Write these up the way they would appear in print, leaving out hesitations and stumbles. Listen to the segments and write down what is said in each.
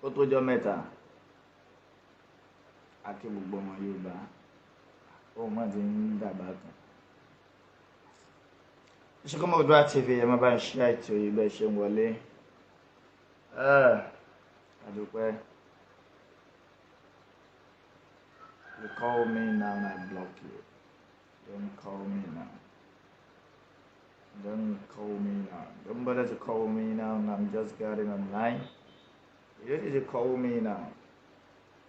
Ó tójọ́ mẹ́ta. A kí gbogbo ọmọ Yorùbá. Òun mọ̀ ti ń dàgbà kan. Ìṣọ̀kan Oòduà TV, ẹ má bá ń ṣe àìtì òye bẹ́ẹ̀ ṣe ń wọlé. Àdúpẹ́. You call me now and I block you. Don't call me now. Don't call me now. Don't bother to call me now. I'm just getting online. You don't need to call me now.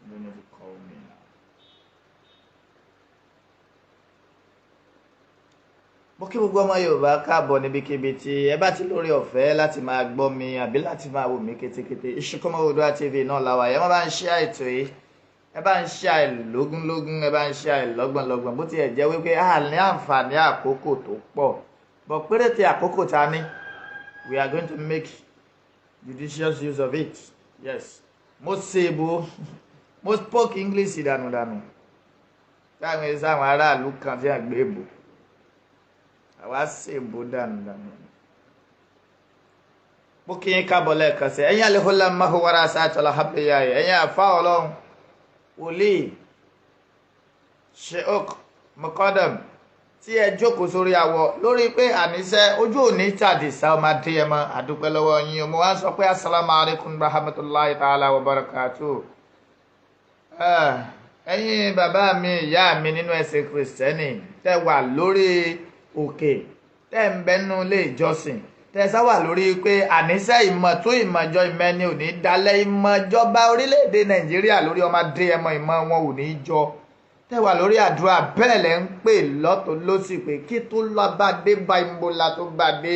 You don't need to call me now. Mo kí gbogbo ọmọ Yorùbá káàbọ̀ níbikíbi tí ẹ bá ti lórí ọ̀fẹ́ láti máa gbọ́ mi àbí láti máa wò mí kétékété. Ìṣọ̀kan Oòduà TV náà làwà. Ẹ má bá ń ṣe àìtò yìí, ẹ bá ń ṣe àìlógúnlógún, ẹ bá ń ṣe àìlọ́gbọ̀nlọ́gbọ̀n. Bó tiẹ̀ jẹ́ wípé a ní àǹfààní àkókò tó pọ̀, but péréte àkókò ta ní, we are going to make judicious use of it. Yes, mo ṣe èbó, mo spoke English dànùdànù táwọn ẹ̀ sáwọn aráàlú kan tí a gbé èbó, àwa ṣe èbó dànùdànù. Mo kí yín káàbọ̀ lẹ́ẹ̀kan sí ẹ̀yin alẹ́hólà máhùwárà sáàtọ̀lá hábẹ́yà, ẹ̀yin àfa ọlọ́run, wòlíì, sheik, mukadam tí ẹ jókòó sórí awọ lórí pé àníṣe ojú òní tàdísá ọmọ adéyẹmọ, àdúpẹ́ lọ́wọ́ yín. Mo wá ń sọ pé asalaamu alaykum rahmatulahi ta'ala wa barakatu. Ẹ̀yin bàbá mi, ìyá mi nínú ẹ̀sìn Kìrìsìtẹ́nì, tẹ́ wà lórí òkè, tẹ́ ń bẹnu ilé ìjọsìn, tẹ́ sá wà lórí pé àníṣe ìmọ̀ tó ìmọ̀jọ ìmẹ́ni ò ní dalẹ̀, ìmọ̀jọba orílẹ̀-èdè Nàìjíríà lórí ọmọ adéyẹmọ, ìmọ̀ wọn ò ní jọ, tẹ́ wà lórí àdúrà bẹ́ẹ̀ lẹ́ ń pè lọ́tọ̀ lọ́sì pé kí tó lọ́ bá dé bá ìmọ̀lá tó bá dé.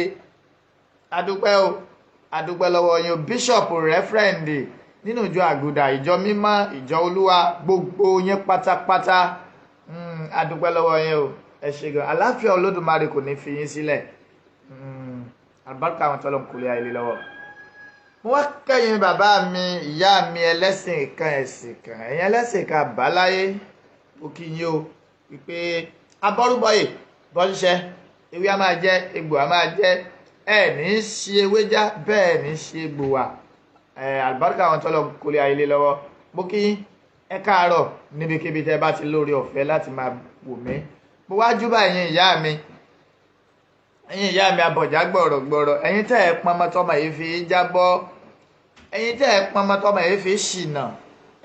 Adúpẹ́ o, adúpẹ́ lọ́wọ́ yín o. Bíṣọ̀pù, rẹ́fẹ̀rẹ̀ndì nínú ìjọ Àgùdà, ìjọ mímọ́, ìjọ Olúwa, gbogbo yín pátápátá, adúpẹ́ lọ́wọ́ yín o. Ẹ ṣé gan. Àláfíà Olódùmarè kò ní fi yín sílẹ̀. Àlùbáríkà àwọn tọ́lọ̀ ń kúlẹ̀ ayé lọ́wọ́. Mo wá kẹ́yìn bàbá mi, ìyá mi, ẹlẹ́sìn kan, ẹ̀sìn kan, ẹ̀yin ẹlẹ́sìn kan àbáláyé, mo kí yín o wípé abọ́rúbọyè bọ́ṣiṣẹ́, ewé a máa jẹ́, egbò a máa jẹ́, ẹ ní í ṣe ewé já, bẹ́ẹ̀ ní í ṣe egbò wà. Àlùbáríkà àwọn tọ́lọ̀ ń kúlẹ̀ ayé lọ́wọ́. Mo kí yín, ẹ káàárọ̀ níbikíbi tẹ́ bá ti lórí ọ̀fẹ́ láti máa wò mí. Mo wá júbà ẹ̀yin ìyá mi, ẹ̀yin ìyá mi abọ̀já gbọ̀rọ̀gbọ̀rọ̀, ẹ̀yin tẹ́ ẹ pọnmọ tọmọ yìí fi jábọ́, ẹ̀yin tẹ́ ẹ pọnmọ tọmọ yìí fi ṣìnà,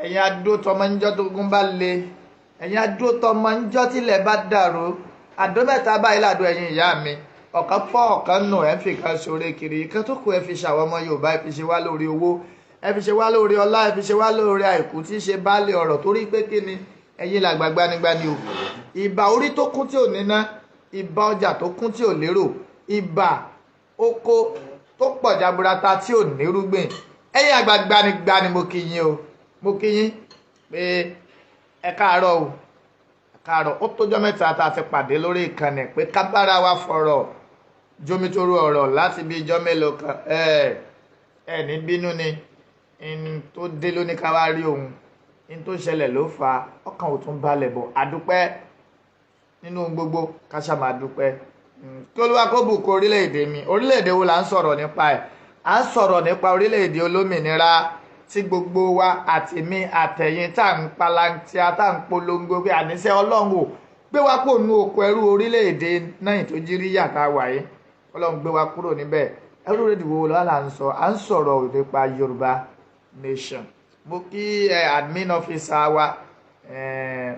ẹ̀yin adó tọmọ níjọ́ tó gún bá le, ẹ̀yin adó tọmọ níjọ́ tílẹ̀ bá dàrú. Àdó mẹ́ta báyìí làdó ẹ̀yin ìyá mi, ọ̀kan fọ́, ọ̀kan nù, ẹ̀ ń fi kan ṣoore kiri, ìkan tó kù ẹ fi ṣàwọn ọmọ Yorùbá, ẹ fi ṣe wá lórí owó, ẹ fi ṣe wá lórí ọlá, ẹ fi ṣe wá lórí àìkú tí í ṣe baálé ọ̀rọ̀, torí pé kí ni, ẹ̀yin làgbà gbanigbani o. Ìbà orí tó kún tí ò níná, ìbà ọjà tó kún tí ò lérò, ìbà oko tó pọ̀ jaburata tí ò nírúgbìn. Ẹ̀yin àgbà gbanigbani, mo kí yín o, mo kí yín pé ẹ káàárọ̀ o, ẹ káàárọ̀. Ó tójọ́ mẹ́ta tá a ti pàdé lórí ìkànnì pé ká bára wa fọ̀rọ̀ jomitoro ọ̀rọ̀ láti bí ijọ́ mélòó kan. Ẹ ẹ ní bínú ni, n tó dé lóní ká wá rí òun, n tó ṣẹlẹ̀ ló fà á, ọkàn ò tún balẹ̀ bọ̀. Àdúpẹ́ nínú gbogbo, ká ṣá máa dúpẹ́. Kí Olúwa kó bùkún orílẹ̀-èdè mi. Orílẹ̀-èdè wo là ń sọ̀rọ̀ nípa ẹ̀? À ń sọ̀rọ̀ nípa orílẹ̀-èdè olómìnira tí gbogbo wa, àtèmi àtẹ̀yìn, tá à ń palantia, tá à ń polongo pé àníṣe Ọlọ́run ò gbé wa kúrò nínú oko ẹrú orílẹ̀-èdè náà tó jí ríyà tá a wà yìí. Ọlọ́run gbé wa kúrò níbẹ̀. Ẹrú rédíò wo lọ́la là ń sọ? À ń sọ̀rọ̀ nípa Yorùbá Nation. Mo kí admin officer wa,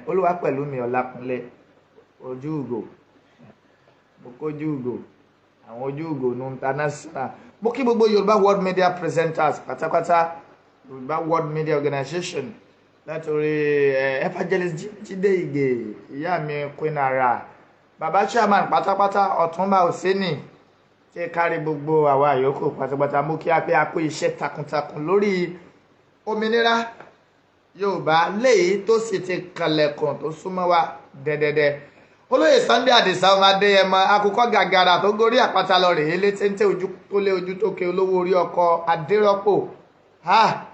olúwa pẹ̀lú mi, Ọlákúnlé ojú ugo, mo kójú ugo, àwọn ojú ugo nu international. Mo kí gbogbo Yorùbá World Media presenters pátápátá, Yorùbá World Media Organization, látòrí Evangelist Jídé Ìgè, ìyá mi Queen Ara, bàbá chairman pátápátá, Ọ̀túnba Òsénì, tí kárí gbogbo àwa yòókù pátápátá. Mo kí a pé a kó iṣẹ́ takuntakun lórí òmìnira Yorùbá léyìí tó sì ti kànlẹ̀kùn tó súnmọ́ wa dẹ́dẹ́dẹ́. Olóyè Sunday Adisa ọmọ Adéyẹmọ, akókó gàgàrà tó gorí àpáta lọ rèé létéńté, ojú tó lé ojú tó ké, olówó orí ọkọ Adérọ́pò, ha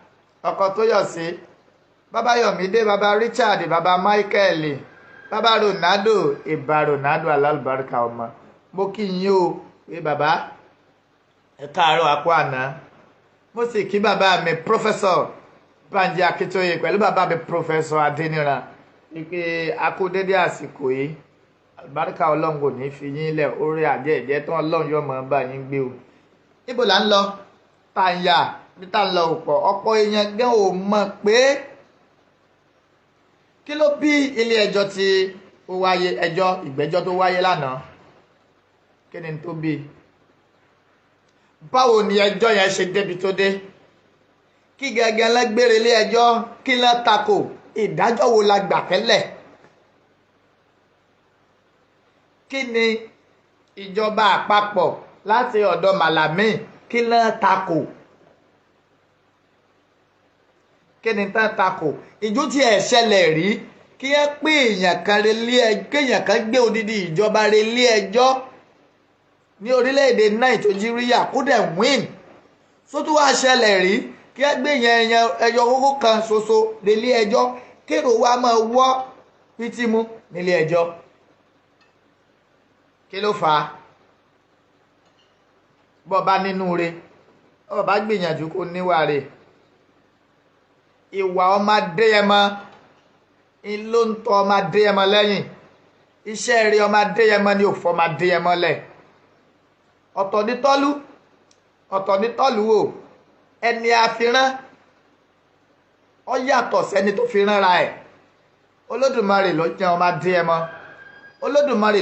ọkọ tó yọ̀ sí bàbá Yọ̀mídé, bàbá Richard, bàbá Michael, bàbá Ronaldo, ìbà Ronaldo alálùbáríkà ọmọ. Mo kí yín o pé bàbá, ẹ káàárọ̀, àpò àná. Mo sì kí bàbá mi Professor Bánjí Akíntóyè pẹ̀lú bàbá mi Professor Adéníran wípé a kú dédé àsìkò yìí. Àlùbáríkà Ọlọ́run kò ní fi yín lẹ̀, orí àjẹ́ ìjẹ́ tán Ọlọ́run yóò máa bá yín gbé o. Níbo là ń lọ? Tá ń yà bí tá ń lọ òpọ̀ ọ̀pọ̀ èèyàn gan ò mọ̀ pé kí ló bí ilé ẹjọ́ tí ó wáyé, ẹjọ́ ìgbẹ́jọ́ tó wáyé lánàá, kí ni tó bí? Báwo ni ẹjọ́ yẹn ṣe débi tó dé? Kí gẹ́gẹ́ lẹ́gbẹ̀rẹ̀ ilé ẹjọ́, kí lẹ́ tako, ìdájọ́ wo la gbà tẹ́lẹ̀? Kí ni ìjọba àpapọ̀ láti ọ̀dọ̀ Màlàmí kí lẹ́ tako? Kí ni tán tako? Ìjú tí ẹ̀ ṣẹlẹ̀ rí kí ẹ pé èèyàn kan relé ẹjọ́, kéèyàn kan gbé odidi ìjọba relé ẹjọ́ ní orílẹ̀-èdè Nàìjíríà kó dẹ̀ win. Sótú wá ṣẹlẹ̀ rí kí ẹ gbé yẹn ẹyọ kókó kan ṣoṣo relé ẹjọ́, kérò wa máa wọ́ pítímù nílé ẹjọ́. Kí ló fà á? Bọ́ bá nínú re, bọ́ bá gbìyànjú kó níwà re. Ìwà ọmọ Adéyẹmọ ló ń tọ́ ọmọ Adéyẹmọ lẹ́yìn. Iṣẹ́ rí ọmọ Adéyẹmọ ni ò fọ́ ọmọ Adéyẹmọ lẹ̀. Ọ̀tọ̀ ní tọ́lú, ọ̀tọ̀ ní tọ́lú o. Ẹni àfirán ó yàtọ̀ sẹ́ni tó fi ránra ẹ̀. Olódùmarè ló jẹ́ ọmọ Adéyẹmọ. Olódùmarè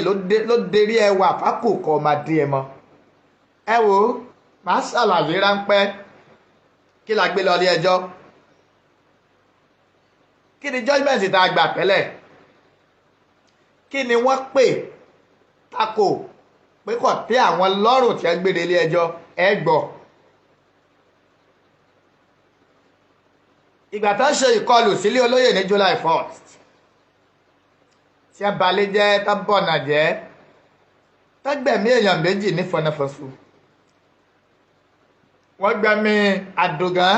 ló derí ẹwà fákòkò ọmọ Adéyẹmọ. Ẹ wo, màá ṣàlàyé ráńpẹ́ kí la gbé lọ ilé ẹjọ́. Kí ni judgement tá a gbà tẹ́lẹ̀? Kí ni wọ́n pè tako pé kò tẹ́ àwọn lọ́rùn tí ẹ gbére ilé ẹjọ́? Ẹ gbọ́. Ìgbà tó ń ṣe ìkọlù sílé olóyè ní July 1st, tí ẹ balẹ̀ jẹ́, tó bọ̀nà jẹ́, tó gbẹ̀mí èèyàn méjì ní fọnáfọ́sù. Wọ́n gbẹ̀mí Àdògán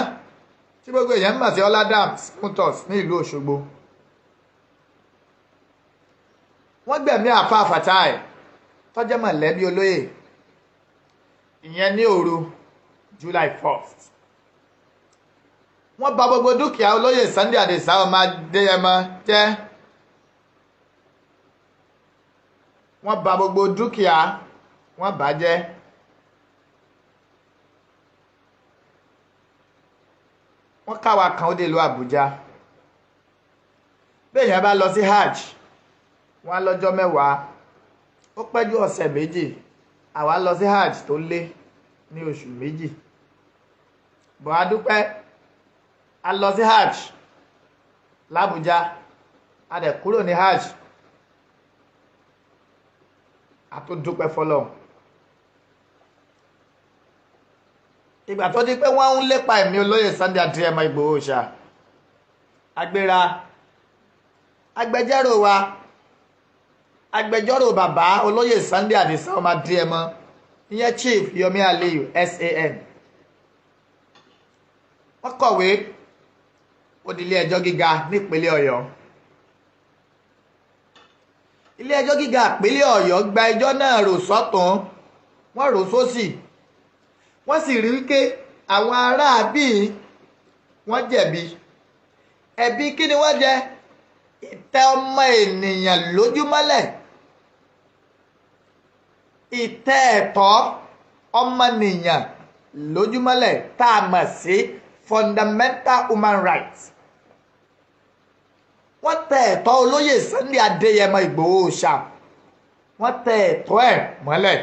tí gbogbo èèyàn mọ̀ sí Ọládàms Motors ní ìlú Òṣogbo. Wọ́n gbẹ̀mí Àfáà Fatai tó jẹ́ mọ̀lẹ́bí olóyè, ìyẹn ní òru July 1st. Wọ́n bà gbogbo dúkìá olóyè Sunday Adisa ọmọ Adéyẹmọ jẹ́. Wọ́n bà gbogbo dúkìá wọ́n bà jẹ́. Wọ́n káwa kan ó dé ìlú Àbújá. Bí èèyàn bá lọ sí hajj, wọ́n á lọ́jọ́ mẹ́wàá, ó pẹ́ jù ọ̀sẹ̀ méjì. Àwa lọ sí hajj tó lé ní oṣù méjì. Bọ̀ a dúpẹ́, a lọ sí hajj l'Àbújá, a dẹ̀ kúrò ní hajj, a tó dúpẹ́ fọlọ́run. Ìgbà tó di pé wọ́n ń lépa ẹ̀mí olóyè Sunday Adéyẹmọ Ìgbòho ṣá, agbéra agbẹjọ́rò wa, agbẹjọ́rò bàbá olóyè Sunday Adisa ọmọ Adéyẹmọ, ìyẹn Chief Yomi Aliyu SAN, wọ́n kọ̀wé ó di ilé ẹjọ́ gíga nípínlẹ̀ Ọ̀yọ́. Ilé ẹjọ́ gíga ìpínlẹ̀ Ọ̀yọ́ gba ẹjọ́ náà rò sọ́tún, wọ́n rò sósì, wọ́n sì rí wípé àwọn aráabí wọ́n jẹ̀bi. Ẹ̀bi kí ni wọ́n jẹ? Ìtẹ́ ọmọ ènìyàn lójúmọ́lẹ̀, ìtẹ́ ẹ̀tọ́ ọmọnìyàn lójúmọ́lẹ̀ tá a mọ̀ sí fundamental human rights. Wọ́n tẹ ẹ̀tọ́ olóyè Sunday Adéyẹmọ Ìgbòho ṣá, wọ́n tẹ ẹ̀tọ́ ẹ̀ mọ́lẹ̀.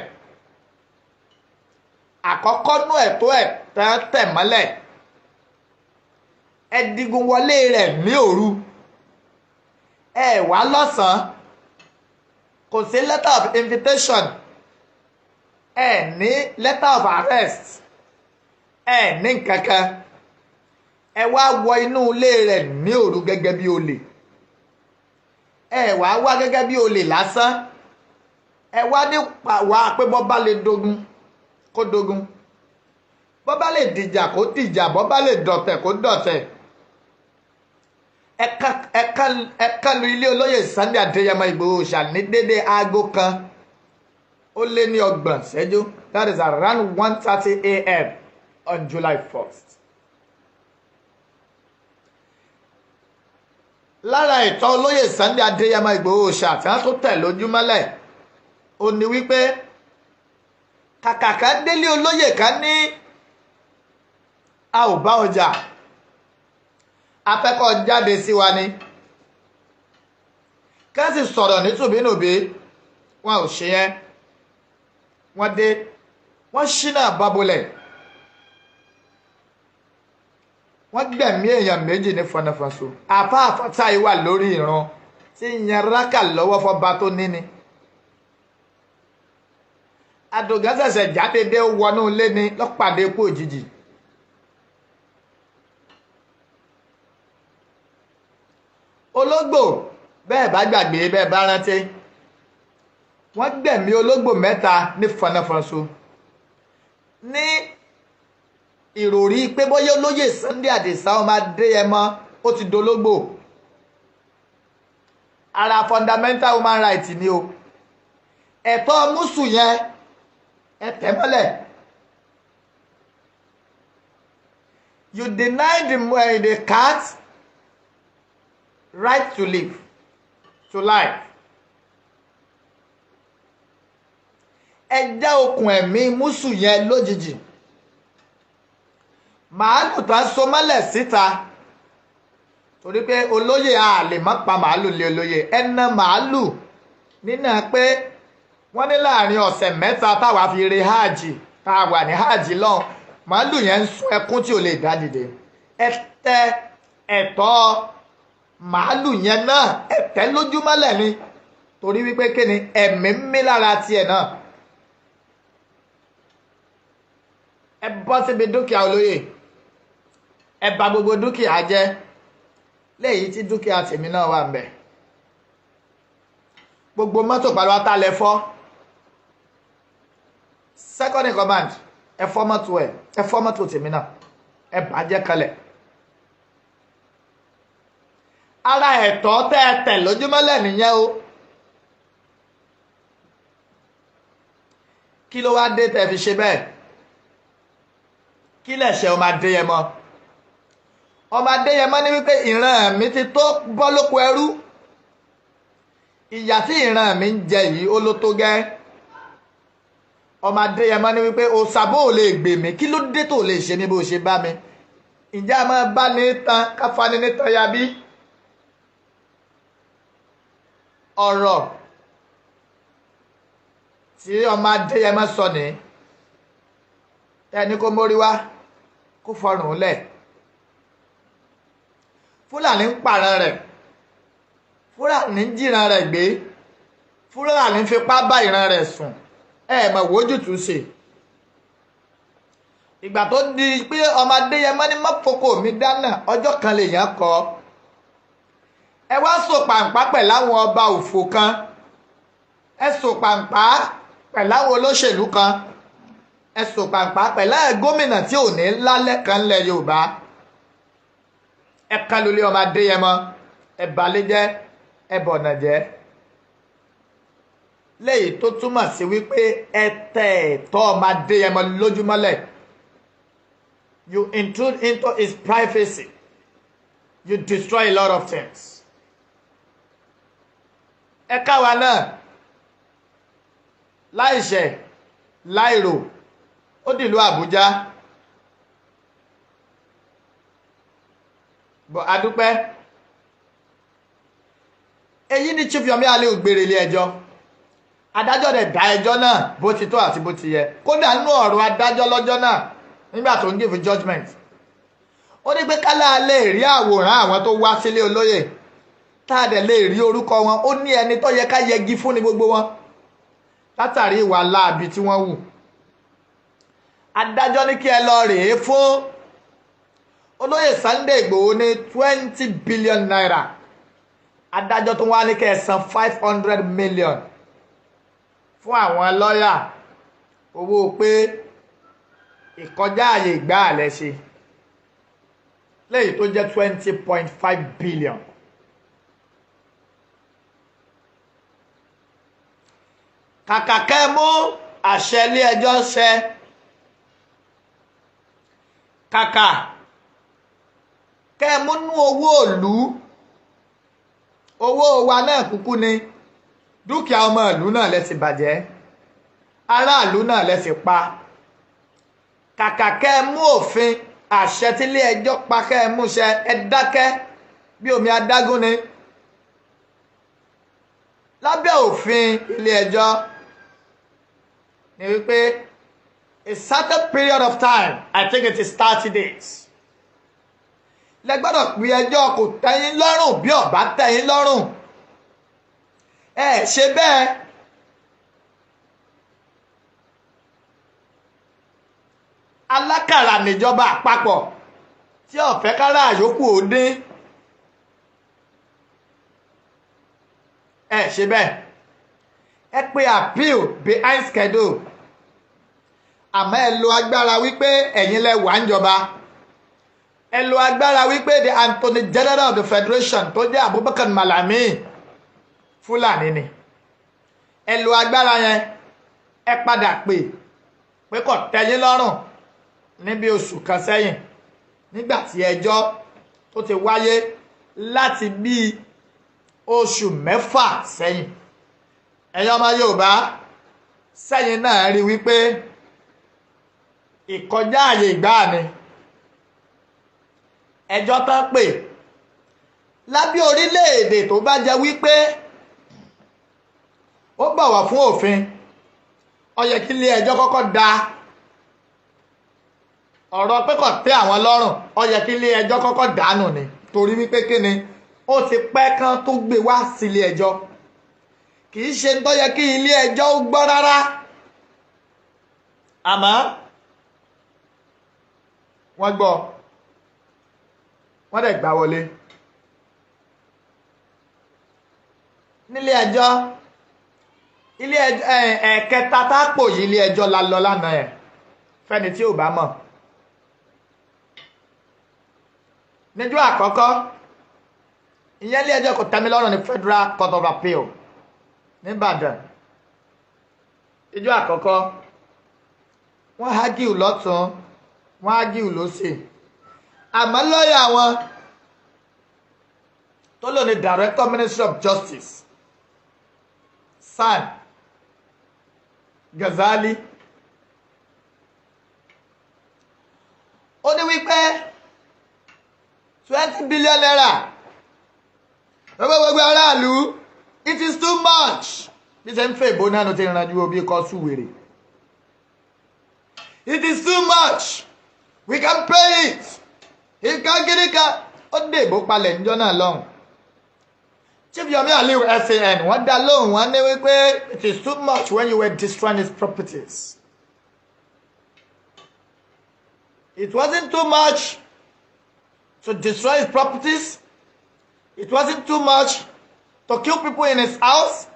Àkọ́kọ́ nú ẹ̀tọ́ ẹ̀ tẹ́ mọ́lẹ̀, ẹ digun wọlé rẹ̀ ní òru, ẹ wá lọ́sàn-án, kò sí letter of invitation, ẹ ní letter of arrest, ẹ ní nǹkankan, ẹ wá wọ inú ilé rẹ̀ ní òru gẹ́gẹ́ bí olè. Ẹ wá wá gẹ́gẹ́ bí olè lásán, ẹ wá nípa wá pé bọ́ bá lè dogun kó dogun, bọ́ bá lè dìjà kó dìjà, bọ́ bá lè dọ̀tẹ̀ kó dọ̀tẹ̀. Ẹ kàn lu ilé olóyè Sunday Adéyẹmọ Ìgbòho ṣá ní dédé 1:30, that is around 1:30 a.m. on July 1st. Lára ìtọ́ olóyè Sunday Adéyẹmọ Ìgbòho ṣà tí wọ́n tó tẹ̀ lójúmọ́lẹ̀ ó ní wípé kàkà ká délé olóyè ká ní a ò bá ọjà, afẹ́kọ̀ọ́ jáde sí wa ni, ká sì sọ̀rọ̀ nítùbínùbí, wọn ò ṣe yẹn. Wọ́n dé, wọ́n ṣínà bábolẹ̀, wọ́n gbẹ̀mí èèyàn méjì ní fọnáfọnso. Àfa àfàtà yìí wà lórí ìran tí ń yan rákà lọ́wọ́ fọba tó níní. Àdògán ṣẹ̀ṣẹ̀ jáde dé wọnú ilé ni lọ́pàdé kú òjijì. Ológbò, bẹ́ẹ̀ bá gbàgbé, bẹ́ẹ̀ bá rántí, wọ́n gbẹ̀mí ológbò mẹ́ta ní fọnáfọnso ní ìròrí pé bóyá olóyè Sunday Adisa ọmọ Adéyẹmọ ó ti dológbò. Ara fundamental human right ni o, ẹ̀tọ́ mùsù yẹn ẹ tẹ̀ mọ́lẹ̀. You deny the cat right to live, to life. Ẹ já okùn ẹ̀mí mùsù yẹn lójijì. Màálù tán so mọ́lẹ̀ síta, torí pé olóyè a lè má pa màálù lé olóyè. Ẹná màálù nínà pé wọ́n ní láàrin ọ̀sẹ̀ mẹ́ta táwa fi re hajj, tá a wà ní hajj lọ́hùn, màálù yẹn ń sun ẹkún tí ò lè dá dìde. Ẹ tẹ ẹ̀tọ́ màálù yẹn náà, ẹ tẹ́ lójúmọ́lẹ̀ ni, torí wípé kí ni ẹ̀mí ń mí lára tiẹ̀ náà. Ẹ bọ́ síbi dúkìá olóyè, ẹ bà gbogbo dúkìá jẹ́, léyìí tí dúkìá tèmi náà wà ń bẹ̀. Gbogbo mọ́tò pàlọ́tà lẹ fọ́. Second in command, ẹ fọ́ mọ́tò ẹ, ẹ fọ́ mọ́tò tèmi náà, ẹ bàjẹ́ kalẹ̀. Ara ẹ̀tọ́ tẹ́ ẹ tẹ̀ lójúmọ́lẹ̀ nìyẹn o. Kí ló wá dé tẹ́ fi ṣe bẹ́ẹ̀? Kí lẹ̀ṣẹ̀ ọmọ Adéyẹmọ? Ọmọ Adéyẹmọ ní wípé ìran mi ti tó bọ́ lóko ẹrú, ìyà tí ìran mi ń jẹ yìí ó ló tó gẹ́. Ọmọ Adéyẹmọ ní wípé òṣàbò ò lè gbè mí, kí ló dé tó lè ṣe mí bó ṣe bá mi? Ǹjẹ́ a máa bá ní tan káfani ní tan ya bí? Ọ̀rọ̀ tí ọmọ Adéyẹmọ sọ ní ẹni kó mórí wá kó fọrùn lẹ̀. Fúlàní ń pààrọ̀ rẹ̀, Fúlàní ń jìran rẹ̀ gbé, Fúlàní ń fipá bá ìran rẹ̀ sùn. Ẹ mọ̀ wójútùú ṣe. Ìgbà tó di pé ọmọ Adéyẹmọ ní mọ́fokò mi dáná, ọjọ́ kan lèèyàn kọ. Ẹ wá so pàǹpá pẹ̀lú àwọn ọba òfò kan, ẹ so pàǹpá pẹ̀lú àwọn olóṣèlú kan, ẹ so pàǹpá pẹ̀lú gómìnà tí ò ní lálẹ́ kan lẹ̀ Yorùbá. Ẹ kan lólé ọmọ Adéyẹmọ, ẹ balẹ̀ jẹ́, ẹ bọ̀nà jẹ́. Léyìí tó túmọ̀ sí wípé ẹ tẹ ẹ̀tọ́ ọmọ Adéyẹmọ lójúmọ́lẹ̀. You intrude into his privacy. You destroy a lot of things. Ẹ káwa náà láìṣẹ̀ láìrò ó dìlú Àbújá. Bọ̀ adúpẹ́. Èyí ni Chief Yomi Aliu gbére ilé ẹjọ́. Adájọ́ rẹ̀ dá ẹjọ́ náà bó ti tó àti bó ti yẹ. Kódà nínú ọ̀rọ̀ adájọ́ lọ́jọ́ náà nígbà tó ń give judgement, ó ní pé kálá lè rí àwòrán àwọn tó wá sílé olóyè, tá a dẹ̀ lè rí orúkọ wọn. Ó ní ẹni tó yẹ ká yẹgi fún ní gbogbo wọn látàrí ìwà láabi tí wọ́n wù. Adájọ́ ní kí ẹ lọ rèé fún olóyè Sunday Igboho ní 20 billion naira. Adájọ́ tó wá ní kí ẹ san 500 million fún àwọn lọ́yà, owó pé ìkọjá àyè ìgbà àlẹ́ ṣe, léyìí tó jẹ́ 20.5 billion. Kàkà kẹ́ mú àṣẹ ilé ẹjọ́ ṣẹ, kàkà kẹ́ mú nú owó òlú Owó wa náà kúkú ni, dúkìá ọmọ ìlú náà lẹ ti bàjẹ́, aráàlú náà lẹ ti pa. Kàkà kẹ́ ẹ mú òfin àṣẹ tílé ẹjọ́ pa kẹ́ ẹ múṣẹ, ẹ dákẹ́ bí omi adágún ni. Lábẹ́ òfin ilé ẹjọ́ ni wípé a certain period of time, I think it is 30 days, lẹ gbọ́dọ̀ pé ẹjọ́ kò tẹ́yín lọ́rùn. Bí ó bá tẹ́yín lọ́rùn, ẹ ṣe bẹ́ẹ̀. Alákàrà níjọba àpapọ̀ tí ó fẹ́ kára àyókù ó dín. Ẹ ṣe bẹ́ẹ̀, ẹ pé appeal behind schedule, àmọ́ ẹ lo agbára wípé ẹ̀yin lẹ wà ń jọba. Ẹ lo agbára wípé the Attorney General of the Federation tó jẹ́ Abubakar Malami, Fúlàní ni. Ẹ lo agbára yẹn, ẹ padà pè pé kò tẹ́yín lọ́rùn níbi oṣù kan sẹ́yìn, nígbà tí ẹjọ́ tó ti wáyé láti bíi oṣù 6 sẹ́yìn. Ẹ̀yin ọmọ Yorùbá, sẹ́yìn náà rí wípé ìkọjá àyè ìgbà ni ẹjọ́ tán pè lábẹ́ orílẹ̀-èdè tó bá jẹ́ wípé ó bọ̀wọ̀ fún òfin, ó yẹ kí ilé ẹjọ́ kọ́kọ́ da ọ̀rọ̀ pé kò tẹ́ àwọn lọ́rùn, ó yẹ kí ilé ẹjọ́ kọ́kọ́ dànù ni, torí wípé kí ni, ó ti pẹ́ kán tó gbé wá sílé ẹjọ́, kì í ṣe tó yẹ kí ilé ẹjọ́ ó gbọ́ rárá. Àmọ́ wọ́n gbọ́, wọ́n dẹ̀ gbà wọlé nílé ẹjọ́. Ilé ẹjọ́ ẹ̀ẹ̀kẹta tá a pò yìí, ilé ẹjọ́ la lọ lánàá ẹ̀. Fẹ́ni tí ò bá mọ̀, níjọ́ àkọ́kọ́, ìyẹn ilé ẹjọ́ kò tẹ́mi lọ́rùn ní Federal Court of Appeal nìbàdàn, ìjọ́ àkọ́kọ́ wọ́n argue lọ́tún, wọ́n argue lósì, àmọ́ lọ́ọ̀yà wọn tó lò ní Director, Ministry of Justice, SAN Ghazali, ó ní wípé ₦20 billion gbogbo gbogbo aráàlú, it is too much. Bí ṣe ń fẹ́ ìbò náà ló ti rànjú obi kọ́ súwèrè. It is too much, we can pay it. Ìka gíríkà ó dé ìbò palẹ̀ níjọ́ náà lọ́hùn. Chief Yomi Aliu SAN, wọ́n dá lóhùn, wọ́n ní wípé it is too much when you were destroying his properties. It wasn't too much to destroy his properties. It wasn't too much to kill people in his house.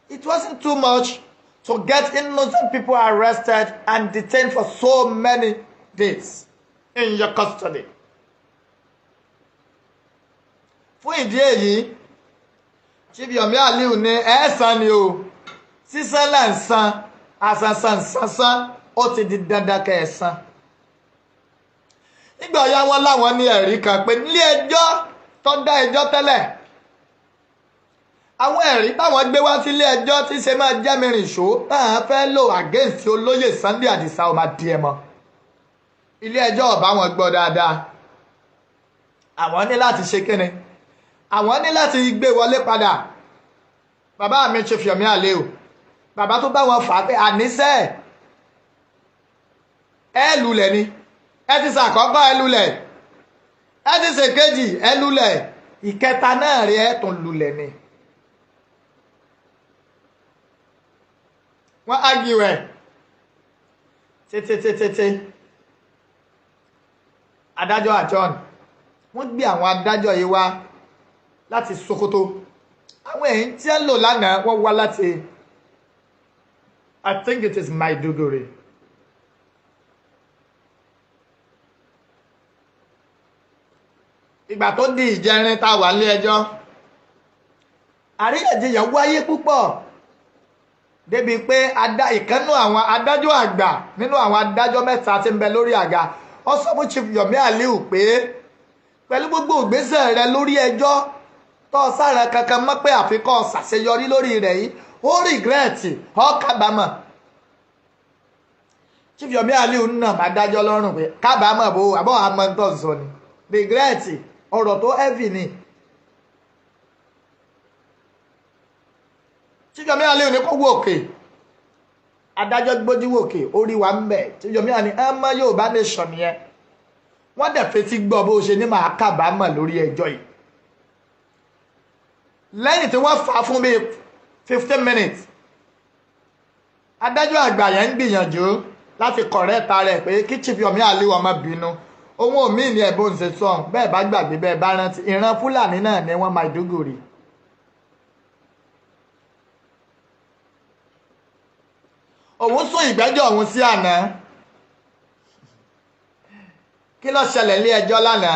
It wasn't too much to get innocent people arrested and detained for so many days in your custody. Fún ìdí èyí, Chief Yomi Aliu ní ẹ̀ẹ́sán ni o, sísan là ń san, àsànsàn sánsan, ó ti di dandan kẹ́ ẹ̀ san. Nígbà ọ̀yá wọn láwọn ní ẹ̀rí kan pé nílé ẹjọ́ tó dá ẹjọ́ tẹ́lẹ̀, àwọn ẹ̀rí táwọn gbé wá sílé ẹjọ́ tí ṣe máa jẹ́ mi rìn ṣó táwọn fẹ́ lò against olóyè Sunday Adisa ọmọ adìẹ mọ́, ilé ẹjọ́ ọ̀bá wọn gbọ́ dáadáa. Àwọn ní láti ṣe kíni, àwọn ní láti gbé wọlé padà. Bàbá mi Chief Yomi Aliu, bàbá tó bá wọn fà á pé àníṣe ẹ lulẹ̀ ni, ẹ ti ṣàkọ́kọ́ ẹ lulẹ̀, ẹ ti ṣèkejì ẹ lulẹ̀, ìkẹta náà rí ẹ tún lulẹ̀ ni. Wọ́n argue ẹ̀ títí títí tí adájọ́ adjourn. Wọ́n gbé àwọn adájọ́ yìí wá láti Sokoto. Àwọn èyí tí ń lò lánàá, wọ́n wá láti, I think it is Maiduguri. Ìgbà tó di ìjẹrin tá a wà nílé ẹjọ́, àríyànjiyàn wáyé púpọ̀ débi pé ìkànnú àwọn adájọ́ àgbà nínú àwọn adájọ́ mẹ́ta tí ń bẹ lórí àga, ó sọ fún Chief Yomi Aliu pé pẹ̀lú gbogbo ìgbésẹ̀ rẹ lórí ẹjọ́ Tó sára kankan mọ́ pé àfikọ́ ṣàṣeyọrí lórí rẹ̀ yìí, ó rìgírẹ́ẹ̀tì, ó kábàámọ̀. Chief Yomi Aliu náà máa dájọ́ lọ́rùn pé kábàámọ̀ bó àbọ̀ àmọ́ ń tọ̀ sọ ni rìgírẹ́ẹ̀tì, ọ̀rọ̀ tó heavy ni. Chief Yomi Aliu ní kó wò òkè, adájọ́ gbójú wòkè, orí wa ń bẹ̀. Chief Yomi Aliu ẹ mọ́ Yorùbá nation yẹn, wọ́n dẹ̀ fetí gbọ́ bó ṣe ní máa kábàámọ̀ lórí ẹjọ́ yìí. Lẹ́yìn tí wọ́n fà á fún bíi 15 minutes, adájọ́ àgbà yẹn ń gbìyànjú láti correct rẹ̀ pé kí Chief Yomi Aliu ọmọ bínú, ohun òmíì ní ẹ̀bùn ṣe sọ̀n bẹ́ẹ̀ bá gbàgbé bẹ́ẹ̀ bá rántí, ìran Fúlàní náà ni wọ́n Maiduguri. Òun sún ìgbẹ́jọ́ òun sí àná. Kí ló ṣẹlẹ̀ ní ẹjọ́ lánàá?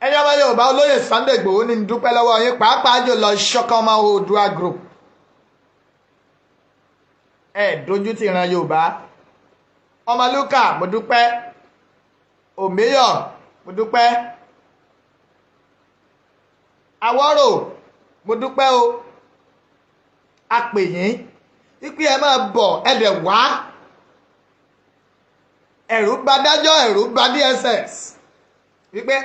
Ẹni ọmọ Yorùbá olóyè Sunday Igboho ní dúpẹ́ lọ́wọ́ yín, pàápàá jùlọ Ṣọ̀kan Oòduà Group. Ẹ dojú ti ìran Yorùbá. Ọmọlúkà mo dúpẹ́, Òmíyọ̀ mo dúpẹ́, Àwọ̀rò mo dúpẹ́ o. A pè yín wípé ẹ máa bọ̀, ẹ dẹ̀ wá. Ẹ̀rù bà dájọ́, ẹ̀rù bà DSS wípé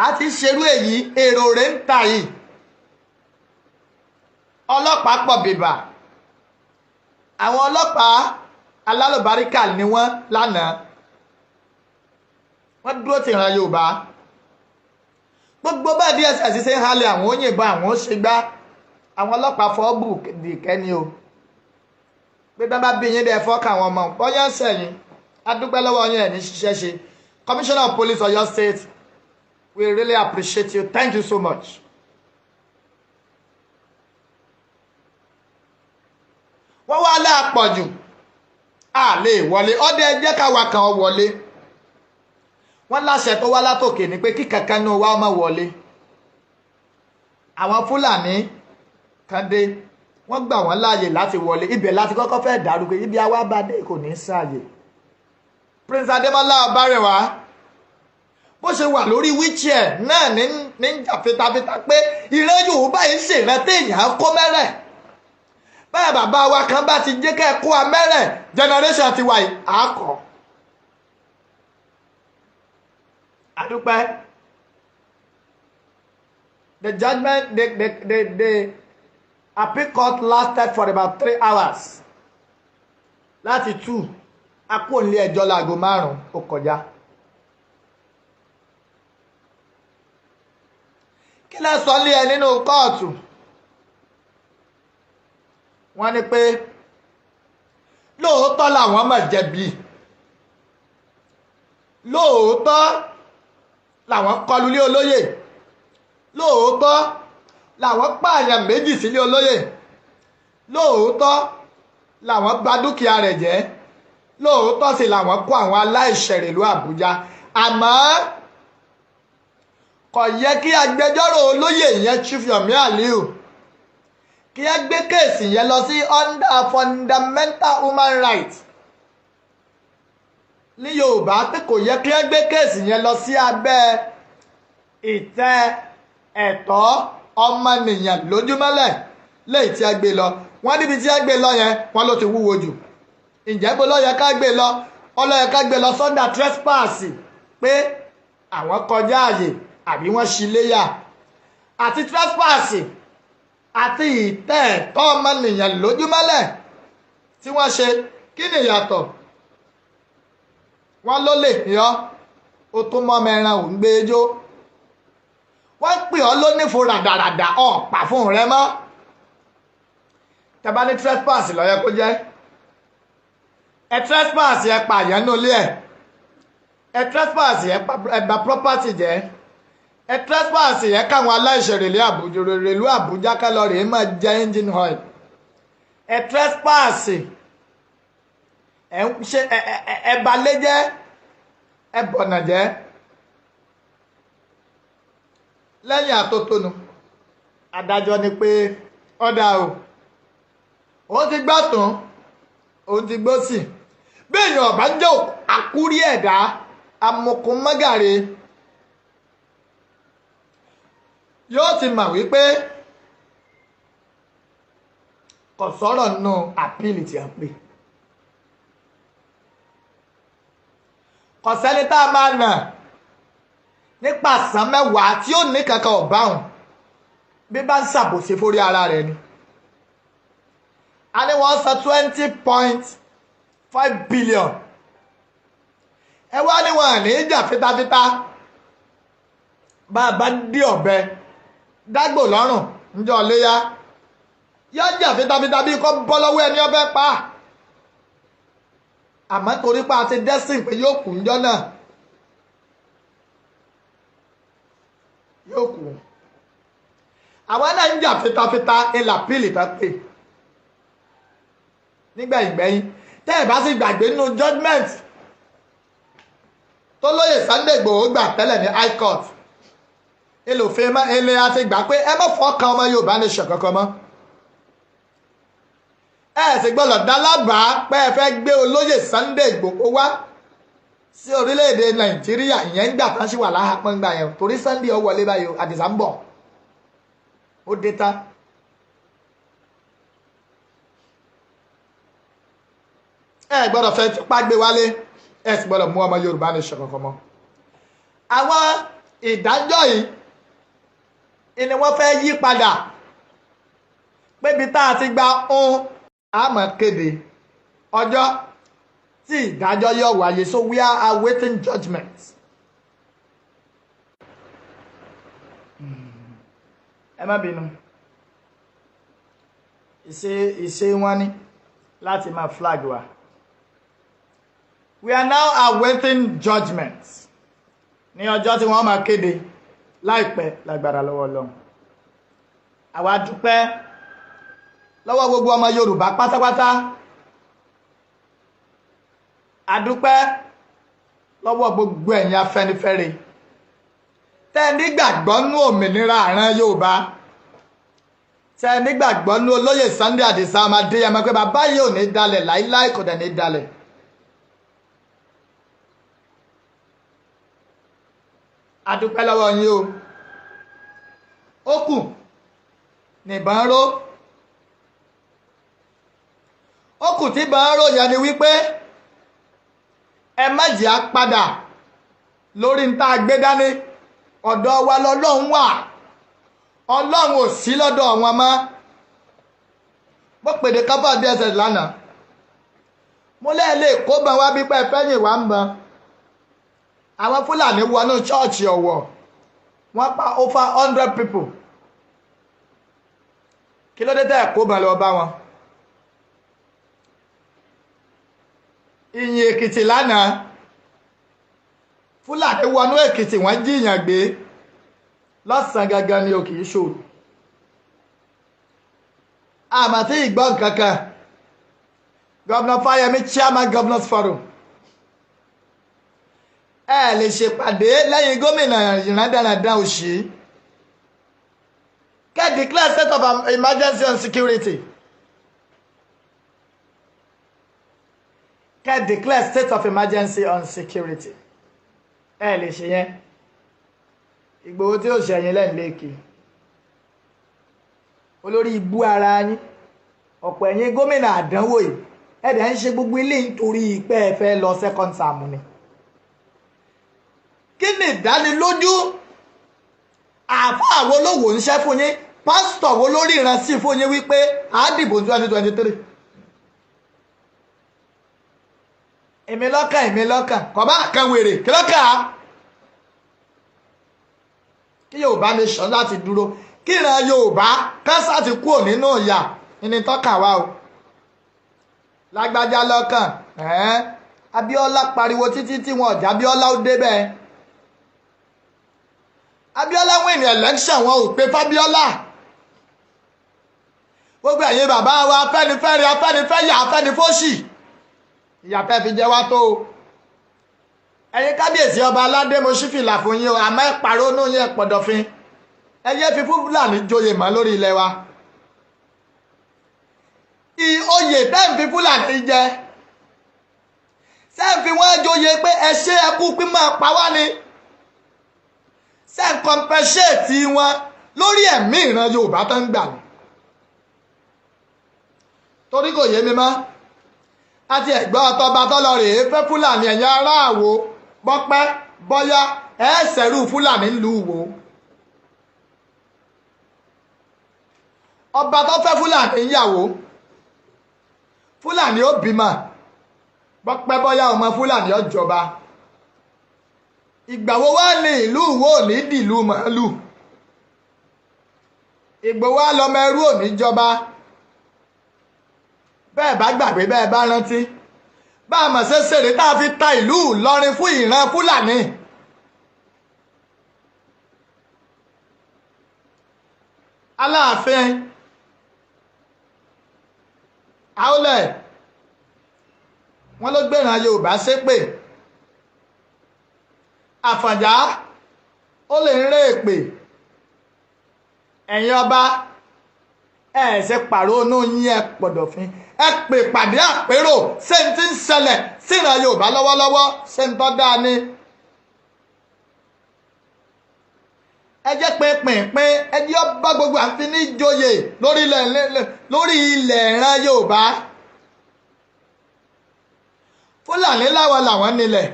a ti ṣerú èyí, èrò rẹ̀ ń ta yìí. Ọlọ́pàá pọ̀ bìbà, àwọn ọlọ́pàá alálùbáríkà ni wọ́n lánàá, wọ́n dúró ti ìran Yorùbá. Gbogbo bá DSS ṣe ń halẹ̀ àwọn òyìnbọn, àwọn ó ṣe gbá, àwọn ọlọ́pàá fọ́ bù dìkẹ́ ni o. Pé bá bá bí yín dẹ́ fọ́ọ̀kà àwọn ọmọ bọ́yá ń sẹ̀yìn. Adúpẹ́ lọ́wọ́ yín, ẹ̀ ní ṣiṣẹ́ ṣe. Commissioner of Police Oyo State, we really appreciate you, thank you so much. Wọ́n wá láàpọ̀jù, a lè wọlé, ọdẹ jẹ́ káwa kan wọlé. Wọ́n láṣẹ tó wá látòkè ni pé kí kankan ní wa ọmọ wọlé. Àwọn Fúlàní kan dé, wọ́n gbà wọ́n láàyè láti wọlé. Ibẹ̀ láti kọ́kọ́ fẹ́ dàrú pé ibi àwa bá dé kò ní sáàyè. Prince Adémọ́lá Ọbárẹ̀wá bó ṣe wà lórí wheelchair náà ní ní jà fitafita pé ìran Yorùbá yìí ṣèrántí èèyàn kó mẹ́rẹ̀. Bẹ́ẹ̀ bàbá wa kan bá ti jẹ́ kẹ́ ẹ kó amẹ́rẹ̀, generation ti wà yìí àákọ́. Adúpẹ́. The judgment, the appeal court lasted for about 3 hours. Láti 2, a kúrò nílé ẹjọ́ láago 5 ó kọjá. Kí lẹ sọ lé ẹ nínú kóòtù? Wọ́n ní pé lóòótọ́ làwọn mà jẹ̀bi, lóòótọ́ làwọn kọlu ilé olóyè, lóòótọ́ làwọn pààyàn 2 sílé olóyè, lóòótọ́ làwọn bà dúkìá rẹ̀ jẹ́, lóòótọ́ sì làwọn kó àwọn aláìṣẹ̀ rèlú Àbújá. Àmọ́ kò yẹ kí agbẹjọ́rò olóyè yẹn Chief Yomi Aliu kí ẹ gbé case yẹn lọ sí under fundamental human rights ní Yorùbá, pé kò yẹ kí ẹ gbé case yẹn lọ sí abẹ́ ìtẹ́ ẹ̀tọ́ ọmọnìyàn lójúmọ́lẹ̀ léyìí tí ẹ gbé lọ. Wọ́n níbi tí ẹ gbé lọ yẹn, wọ́n ló ti wúwo jù. Ǹjẹ́ bó ló yẹ ká gbé lọ? Ó ló yẹ ká gbé lọ sọ́ndà trespass, pé àwọn kọjá àyè àbí wọ́n ṣí léyà, àti trespass àti ìtẹ́ ẹ̀tọ́ ọmọnìyàn lójúmọ́lẹ̀ tí wọ́n ṣe, kí ni ìyàtọ̀? Wọ́n ló lè yọ ó tún mọ́ mẹ́ran ò ń gbé jó. Wọ́n pè ọ́ lónífo ràdàràdà, ọ̀pá fún rẹ mọ́. Tẹ́bá ní trespass ló yẹ kó jẹ́. Ẹ trespass, ẹ pààyàn nínú ilé ẹ̀, ẹ trespass, ẹ bà property jẹ́, ẹ trespass, ẹ káwọn aláìṣẹ̀ rèlé Àbújá rèlú Àbújá kálọ̀ rèé máa jẹ engine oil, ẹ trespass, ẹ ń ṣe ẹ balẹ̀ jẹ́, ẹ bọ̀nà jẹ́. Lẹ́yìn àtótónu, adájọ́ ni pé ọ̀dà o, òun ti gbọ́ tán, òun ti gbọ́ sí. Bí èèyàn ọ̀bá ń jẹ́ àkúrí ẹ̀dá amukun mọ́gàre, Yóò ti mọ̀ wípé kò sọ̀rọ̀ nù appeal tí a pè. Kò sẹ́ni tá a máa nà nípa àsán mẹ́wàá tí ó ní kankan ọ̀báhùn bí bá ń ṣàbòsí fórí ara rẹ̀ ni. A ní wọ́n san 20.5 billion. Ẹ wá ní wọn ní ìjà fitafita. Bá a bá dé ọ̀bẹ dágbò lọ́rùn níjọ́ léyà, yóò jà fitafita bí kò bọ́ lọ́wọ́ ẹni ọbẹ̀ pa. Àmọ́ torí pa àti dẹ́sìn pé yóò kú níjọ́ náà, yóò kú. Àwọn náà ń jà fitafita ìlà pílì tó pè nígbẹ̀yìngbẹ̀yìn. Tẹ́ ẹ̀ bá sì gbàgbé nínú judgement tó lóye Sunday Igboho gbà tẹ́lẹ̀ ní high court, ilòfin ilé àti gbà pé ẹ má fọkàn ọmọ Yorùbá nation kankan mọ́. Ẹ sì gbọ́dọ̀ dá lábàá pé ẹ fẹ́ gbé olóyè Sunday Igboho wá sí orílẹ̀-èdè Nàìjíríà. Ìyẹn ń gbà tán sí wà láhàpọ̀ ń gbà yẹn, torí Sunday ó wọlé báyìí, Àdìsá ń bọ̀, ó dé tán. Ẹ gbọ́dọ̀ fẹ́ tipa gbé wálé, ẹ sì gbọ́dọ̀ mú ọmọ Yorùbá nation kankan mọ́. Àwọn ìdájọ́ yìí ni wọ́n fẹ́ yí padà, pébi tá a ti gba ohun àmọ́ kéde ọjọ́ tí ìdájọ́ yóò wáyé. So we are awaiting judgement. Ẹ má bínú, ìṣe wọn ni láti máa flag wa. We are now awaiting judgement ní ọjọ́ tí wọ́n máa kéde láìpẹ́ lágbára lọ́wọ́ Ọlọ́run. Àwa dúpẹ́ lọ́wọ́ gbogbo ọmọ Yorùbá pátápátá. A dúpẹ́ lọ́wọ́ gbogbo ẹ̀yin Afẹ́nifẹ́re tẹ́ ẹ nígbàgbọ́ nú òmìnira àrán Yorùbá, tẹ́ ẹ nígbàgbọ́ nú olóyè Sunday Adisa ọmọ Adéyẹmọ pé bàbá yìí ò ní dalẹ̀ láíláí, kò dẹ̀ ní dalẹ̀. A dúpẹ́ lọ́wọ́ yín o. Ó kù nìbọn ró, ó kù tí ìbọn ró yẹn ni wípé ẹ má jẹ́ á padà lórí ń tá a gbé dání. Ọ̀dọ̀ wa lọ́lọ́run wà, Ọlọ́run ò sí lọ́dọ̀ wọn mọ́. Mo pèdè kápá DSS lánàá, mo lẹ́ẹ̀lẹ́ kó bọn wá bí pẹ́ fẹ́yìn wá ń bọn. Àwọn Fúlàní wọnú ṣọ́ọ̀ṣì Ọ̀wọ̀, wọ́n pa over 100 people. Kí ló dé tẹ́ ẹ̀ kó bọn lọ bá wọn? Ìyìn Èkìtì lánàá, Fúlàní wọnú Èkìtì, wọ́n jíyàn gbé lọ́sàn-án gangan ni o, kì í ṣòro. Àmọ́ tí ìgbọ́n kankan. Governor Fáyẹmí, chairman Governors Forum, ẹ lè ṣèpàdé lẹ́yìn gómìnà ìrandàràdà òṣì kẹ́ declare state of emergency and security, kẹ́ declare state of emergency on security. Ẹ lè ṣe yẹn. Ìgbòho tí ó ṣẹ̀yìn lẹ́ǹlẹ́kì olórí ibú ara yín, ọ̀pọ̀ ẹ̀yin gómìnà àdánwò yìí, ẹ̀dẹ̀ ń ṣe gbogbo ilé nítorí pé ẹ fẹ́ lọ second term ni. Kí ni ìdánilójú? Àáfàá wo ló wò ń ṣẹ́ fún yín? Pásítọ̀ wo ló ríran sí fún yín wípé a dìbò 2023? Èmi lọ́kàn, èmi lọ́kàn, kò bá kan wèrè kí lọ́kàn á. Kí Yorùbá nation láti dúró, kí ìran Yorùbá kásá ti kúrò nínú ìyà ní tọ́ka wa o. Lágbájá lọ́kàn, Abíọ́lá pariwo títí tí wọn ọ̀jà Abíọ́lá ó débẹ̀. Abíọ́lá win election, wọn ò pé fábíọ́lá. Gbogbo ẹ̀yin bàbá wa Afẹ́nifẹ́re, Afẹ́nifẹ́yà, Afẹ́nifóṣì, ìyàtẹ̀ fi jẹ wá tó o. Ẹ̀yin kábíyèsí ọba aládé, mo ṣí fìlà fún yín o, àmọ́ ẹ pàrónú yín, ẹ pọ̀dọ̀fin. Ẹ yé fi Fúlàní joyè mọ́ lórí ilẹ̀ wa. Oyè tẹ́ ń fi Fúlàní jẹ, ṣé ń fi wọ́n joyè pé ẹ ṣe ẹ kú pín máa pa wá ni? Ṣé ń compensate wọn lórí ẹ̀mí ìran Yorùbá tó ń gbà ní. Torí kò yé mi mọ́. Àti ẹ̀gbọ́n ọtọba tọ́lọ rèé fẹ́ Fúlàní, ẹ̀yin aráàwò bọ́pẹ́ bọ́yá ẹ̀ ṣẹ̀rú Fúlàní ń lù wò. Ọba tó fẹ́ Fúlàní ń yàwó, Fúlàní ó bímọ, bọ́pẹ́ bọ́yá ọmọ Fúlàní ó jọba. Ìgbà wo wá ní ìlú wo ní dìlú màálù? Ìgbò wá lọmọ ẹrú ò ní jọba. Bẹ́ẹ̀ bá gbàgbé, bẹ́ẹ̀ bá rántí, bá a mọ̀ ṣe ṣeré tá a fi ta ìlú Ìlọrin fún ìran Fúlàní. Aláàfin Àólẹ̀ wọn ló gbéran Yorùbá ṣépè. Àfọ̀njá ó lè ń ré èpè. Ẹ̀yin ọba ẹ̀ ṣe pàrọ̀ onú yín, ẹ pọ̀dọ̀fín, ẹ pè pàdé àpérò. Ṣé n ti ń ṣẹlẹ̀ síran Yorùbá lọ́wọ́lọ́wọ́, ṣé n tọ́ dáa ni? Ẹ jẹ́ pínpínpín, ẹ jẹ́ ọba gbogbo àfi ní ìjòyè lórí ilẹ̀ ìran Yorùbá. Fúlàní láwọn làwọn nílẹ̀,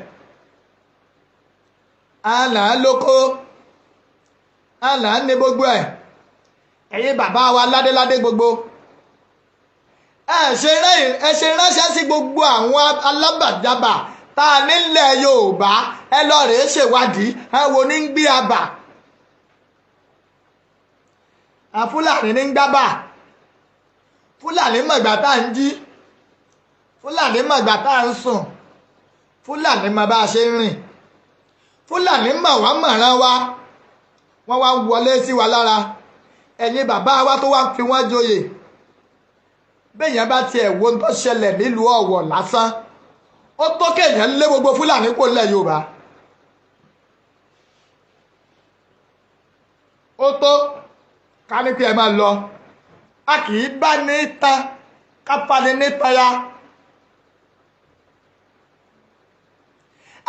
àlà lóko, àlà ní gbogbo ẹ̀. Ẹ̀yin bàbá wa ládéládé gbogbo, ẹ ṣe ránṣẹ́ sí gbogbo àwọn alábàjábà tá a nílẹ̀ Yorùbá. Ẹ lọ rèé ṣèwádìí, ẹ wo ní gbé abà. Fúlàní ní gbábà. Fúlàní mọ̀gbà tá à ń jí, Fúlàní mọ̀gbà tá à ń sùn, Fúlàní mọ̀ bá a ṣe ń rìn, Fúlàní mọ̀ wá mọ̀ràn wa. Wọ́n wá wọlé sí wa lára. Ẹ̀yin bàbá wa tó wá fi wọ́n joyè, béèyàn bá tiẹ̀ wo tó ṣẹlẹ̀ nílùú Ọ̀wọ̀ lásán, ó tó kéèyàn lé gbogbo Fúlàní kó lẹ̀ Yorùbá. Ó tó ká ní pé ẹ máa lọ. A kì í bá ní tán ká fani ní taya.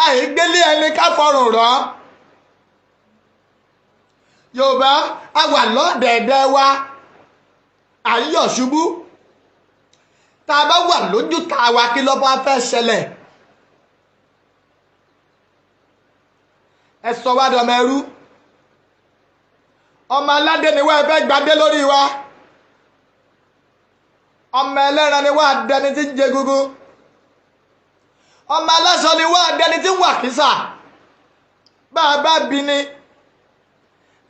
Àìgbélé ẹni ká fọrùn rọ. Yorùbá a wà lọ́dẹ̀ẹ̀dẹ̀ wa, à ń yọ̀ ṣubú. Tá a bá wà lójú tá a wà, kí ló bá fẹ́ ṣẹlẹ̀? Ẹ sọ wá dọmọ ẹrú. Ọmọ aládé ni wá, ẹ fẹ́ gbadé lórí wa. Ọmọ ẹlẹ́ran ni wá, dẹni tí ń jẹ gúgú. Ọmọ aláṣọ ni wá, dẹni tí ń wà kísà. Bá a bá bi ni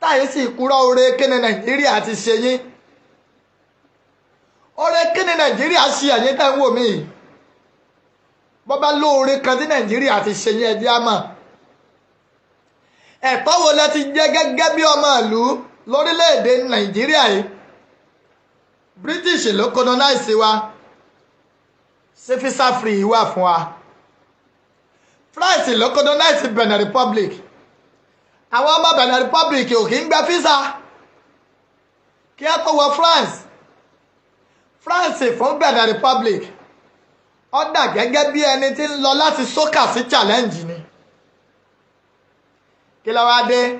táyé sì kúrò, oore kíni Nàìjíríà ti ṣe yín? Oore kíni Nàìjíríà ṣe ẹ̀yin tẹ́ ń wò mí yìí? Bọ́ bá lóore kan tí Nàìjíríà ti ṣe yín, ẹ jẹ́ á mọ̀. Ẹ̀tọ́ wo lẹ ti jẹ́ gẹ́gẹ́ bí ọmọ ìlú lórílẹ̀‐èdè Nàìjíríà yìí? British ló colonize wa. Ṣé visa free wà fún wa? France ló colonize Benin Republic. Àwọn ọmọ Benin Republic ò kì í gba visa kí á tó wọ France. France fún Benin Republic, ó dà gẹ́gẹ́ bí ẹni tí ń lọ láti sókà sí Challenge ni. Kí ló wá dé?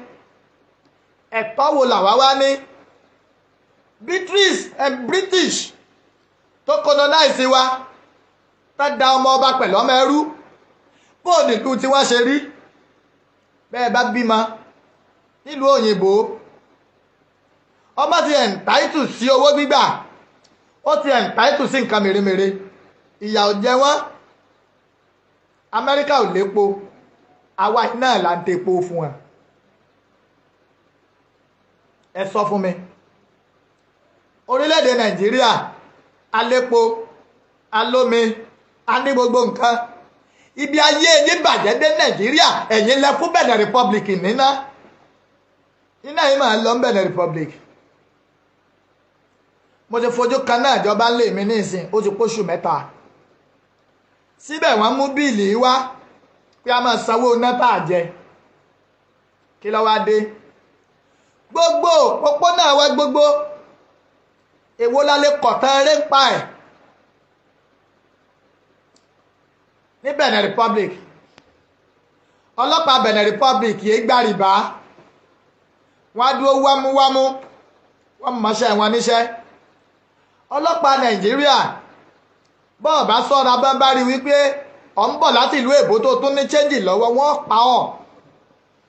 Ẹ̀tọ́ wo làwa wá ní? British and British tó colonize wa, tá da ọmọ ọba pẹ̀lú ọmọ ẹrú, bó nílùú tí wọ́n ṣe rí? Bẹ́ẹ̀ bá bímọ nílùú òyìnbó, ọmọ ti entitled sí owó gbígbà, ó ti entitled sí nǹkan mèremère. Ìyà ò jẹ wọ́n. Amẹ́ríkà ò lépo, àwa náà là ń tepo fún wọn. Ẹ sọ fún mi, orílẹ̀-èdè Nàìjíríà alépo, alómi, a ní gbogbo nǹkan. Ibi ayé yín bàjẹ́ dé Nàìjíríà, ẹ̀yin lẹ fún Benin Republic níná. Iná yìí máa lọ Benin Republic. Mo ti fojú kan náà ìjọba ń lè mí nísìn, ó ti pósù 3. Síbẹ̀ wọ́n mú bill wá pé a máa sanwó iná tá a jẹ. Kí ló wá dé? Gbogbo òpópónà wa gbogbo, èwo la lè kọ̀tàn eré ń pa ẹ̀ ní Benin Republic? Ọlọ́pàá Benin Republic yìí gbá rìbá. Wọ́n á dúró wámúwámú, wọ́n mọṣẹ́ wọn níṣẹ́. Ọlọ́pàá Nàìjíríà, bọ́ọ̀ bá sọ́ra, bá bá rí wípé ọ̀ ń bọ̀ láti ìlú èbó tó tún ní change lọ́wọ́, wọ́n pa ọ́,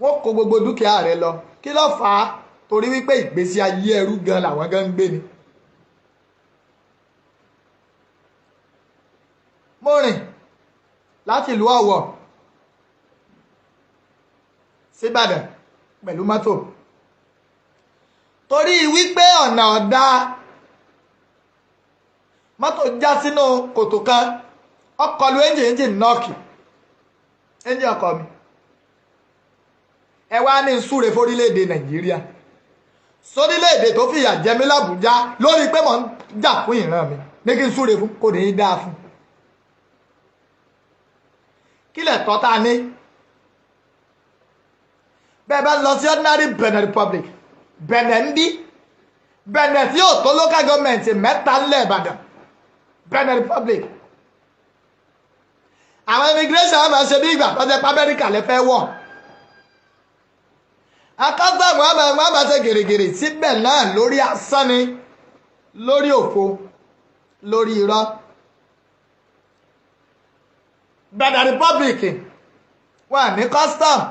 wọ́n kó gbogbo dúkìá rẹ lọ. Kí ló fà á? Torí wípé ìgbésí ayé ẹrú gan làwọn gan ń gbé ni. Mo rìn láti ìlú Ọ̀wọ̀ síbàdàn pẹ̀lú mọ́tò, torí wípé ọ̀nà ọ̀dà, mọ́tò já sínú kòtò kan, ọkọ̀ lu ẹ́ńjìn, ẹ́ńjìn knock, ẹ́ńjìn ọkọ̀ mi. Ẹ wá ní súre fórílẹ̀-èdè Nàìjíríà, sórílẹ̀-èdè tó fìyà jẹ mí l'Àbújá lórí pé mò ń jà fún ìran mi, ní kí n súre fún, kò ní í dáa fún. Kílẹ̀ tọ́ ta ní bẹ́ẹ̀ bá lọ sí ordinary Benin Republic, Benin ń bí, Benin tí yóò tó local government mẹ́ta ńlẹ̀ Ìbàdàn, Benin Republic, àwọn immigration máa ṣe bí ìgbà tó jẹ́ pé Amẹ́ríkà lè fẹ́ wọ̀. Akásàmù àmà máa ṣe gèrègèrè síbẹ̀ náà, lórí asán ni, lórí òfo, lórí irọ́. Benin Republic wà ní custom,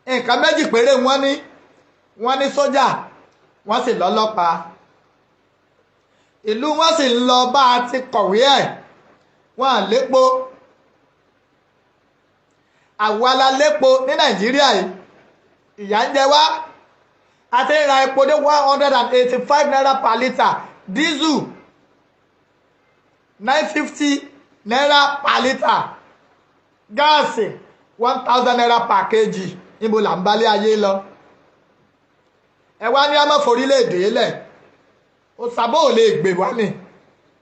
nǹkan méjì péré wọ́n ní. Wọ́n ní sójà, wọ́n sì lọ́lọ́pàá. Ìlú wọn sì ń lọ bá a ti kọ̀wé ẹ̀. Wọ́n à lépo, àwa la lépo ní Nàìjíríà yìí. Ìyà ń jẹ wá. A ti ń ra epo ní ₦185 per litre, diesel ₦950 per litre, gáàsì ₦1,000 per kg. Níbo là ń balẹ̀ ayé lọ? Ẹ wá ní àmọ́ forílẹ̀-èdè lẹ̀. Ó sábò ò lè gbè wá ní,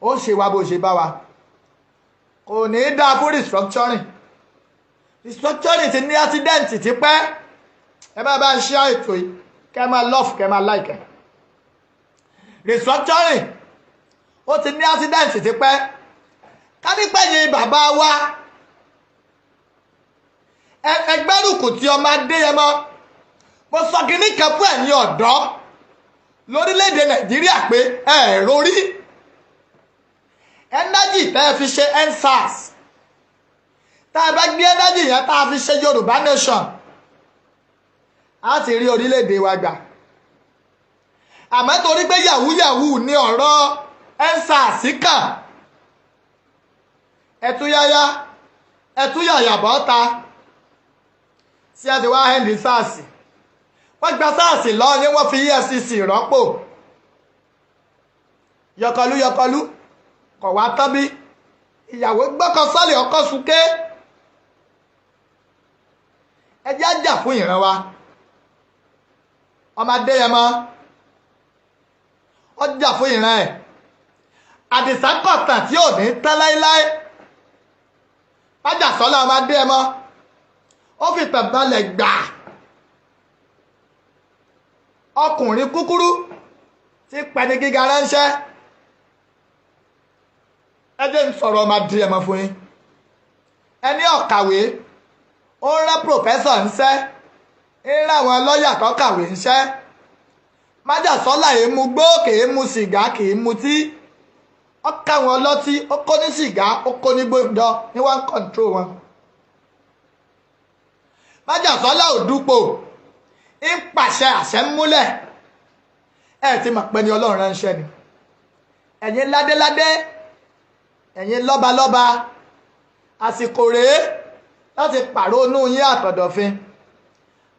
ó ṣe wá bó ṣe bá wa. Kò ní í dáa fún restructuring. Restructuring ti ní accident ti pẹ́. Ẹ bá bá ń ṣe ètò yìí, kẹ́ máa love, kẹ́ máa like. Restructuring, ó ti ní accident ti pẹ́. Kánípẹ̀yìn bàbá wa, ẹgbẹ́rùkù tí ọmọ Adéyẹmọ, mo sọ kínní kan fún ẹ̀yin ọ̀dọ́ lórílẹ̀‐èdè Nàìjíríà pé ẹ rórí energy tẹ́ ẹ fi ṣe EndSARS. Tá a bá gbé energy yẹn tá a fi ṣe Yorùbá nation, á ti rí orílẹ̀‐èdè wa gbà. Àmọ́ torí pé yahoo yahoo ní ọ̀rọ̀ EndSARS kàn, ẹ̀túyáyá ẹ̀túyàyà bọ́ta tí a ti wá end SARS. Wọ́n gba SARS lọ ní, wọ́n fi EFCC rọ́pò. Yọkọlú yọkọlú kọ̀ wá tán bí ìyàwó gbọ́kọ sọ́ọ̀lì, ọkọ súnké. Ẹ jẹ́ á jà fún ìran wa. Ọmọ Adéyẹmọ, ó jà fún ìran ẹ̀. Àdìsá kọ̀tàn tí ò ní tán láéláé. Májàsọ́lá ọmọ Adéyẹmọ, ó fi tàn balẹ̀ gbà. Ọkùnrin kúkúrú tí pẹni gíga ránṣẹ́. Ẹ jẹ́ ń sọ̀rọ̀ ọmọ Adéyẹmọ fún yín. Ẹni ọ̀kàwé, ó ń rán professor ńṣẹ́, ń rán àwọn lọ́ọ̀yà tó kàwé ńṣẹ́. Májàsọ́lá èé mu gbó, kèé mu sìgá, kèé mutí. Ó káwọn ọlọ́tí, ó kó ní sìgá, ó kó ní gbóńdọ́ ní wọ́n ń control wọn. Májàsọ́lá ò dúpọ̀, ń pàṣẹ, àṣẹ ń múlẹ̀. Ẹ ti mọ̀ pé ní Ọlọ́run ránṣẹ́ ni. Ẹ̀yin ládéládé, ẹ̀yin lọ́balọ́ba, àsìkò rèé láti pàrọ̀nù yín àtọ̀dọ̀fin.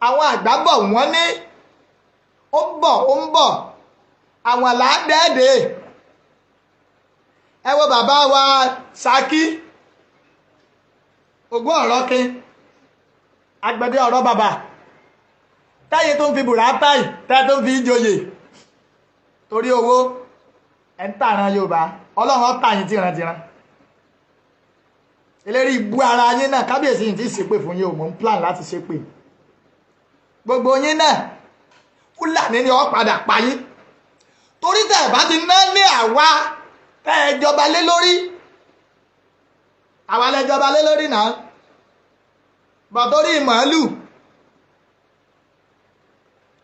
Àwọn àgbà bọ̀, wọ́n ní ó ń bọ̀, ó ń bọ̀, àwọn làádẹ́ẹ̀dẹ́. Ẹ wo bàbá wa Ṣakí, ogún ọ̀rọ̀ kin agbẹ̀dẹ ọ̀rọ̀ bàbá táyé tó ń fi bùrátàì táyé tó ń fi joyè torí owó. Ẹ̀ ń tàran Yorùbá, Ọlọ́run ọ̀tà yín tìrantìran. Eléré ibú ara yín náà, kábíyèsí yìí ti ṣépè fún yín o. Mò ń plan láti ṣépè gbogbo yín náà. Fúlàní ni ó padà pa yín, torí tẹ̀ ẹ̀ bá ti ná ní àwa tẹ́ ẹ jọba lé lórí, àwa lẹ jọba lé lórí náà bọ̀, torí màálù.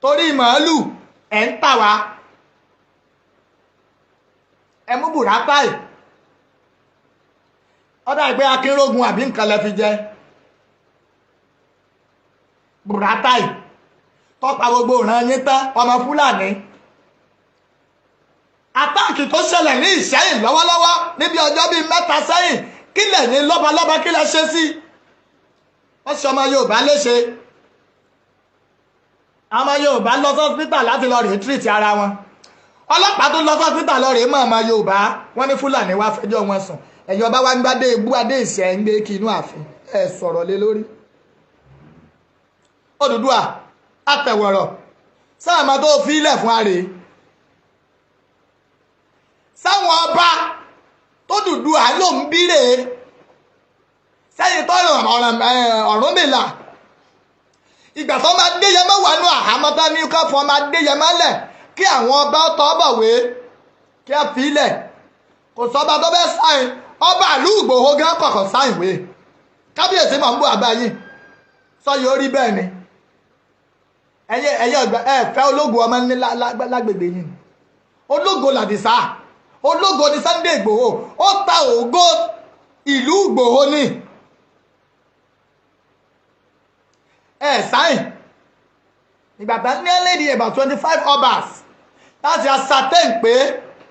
Torí màálù ẹ̀ ń tà wá. Ẹ mú Buratai. Ọ̀dà ìpè Akínrógun àbí nǹkan lẹ fi jẹ. Buratai tọ́pa gbogbo ìran yín tán, ọmọ Fúlàní. Àtáàkì tó ṣẹlẹ̀ ní Ìṣẹ́yìn lọ́wọ́lọ́wọ́ níbi ọjọ́ bíi 3 sẹ́yìn, kí lẹ̀yin lọ́balọ́ba kí lẹ ṣe sí? Wọ́n ṣe ọmọ Yorùbá léṣe. Ọmọ Yorùbá lọ sọ́sítà láti lọ rèé tírìtì ara wọn. Ọlọ́pàá tó lọ sọ́sítà lọ rèé mọ̀ ọmọ Yorùbá, wọ́n ní Fúlàní wá fẹjọ́ wọn sùn. Ẹ̀yin ọba wa ń gbádé ebú adé ìṣẹ́ ń gbé kí inú ààfin ẹ̀ sọ̀rọ̀ lé lórí. Odùduwà àtẹ̀wọ̀rọ̀ sáàmà tó fi ilẹ̀ fún ààrẹ. Sáwọn ọba tó Odùduwà ló ń bí rèé. Sẹ́yìn tó Ọ̀rúnmìlà. Ìgbà tó máa Adéyẹmọ wà nù àhámọ́ tá ní ká fọ́ máa Adéyẹmọ lẹ̀ kí àwọn ọba tọ́ bọ̀wé kí á fi ilẹ̀. Kò sọba tó bẹ́ sáyìn, ọba ìlú Ìgbòho gan kọ̀kọ̀ sáyìn wé. Kábíyèsí mọ̀ ń bọ̀ àbá yìí. Sọ yóò rí bẹ́ẹ̀ ni. Ẹ̀yin ọ̀gbà ẹ fẹ́ ológo ọmọ ní lágbègbè yìí. Ológo làdìsá, ológo ni Sunday Ìgbòho, ó ta ògo ìlú Ìgbòho ni. Ẹ sáyìn. Ìgbà tán ní ẹlẹ́dì about 25 obas láti ascertain pé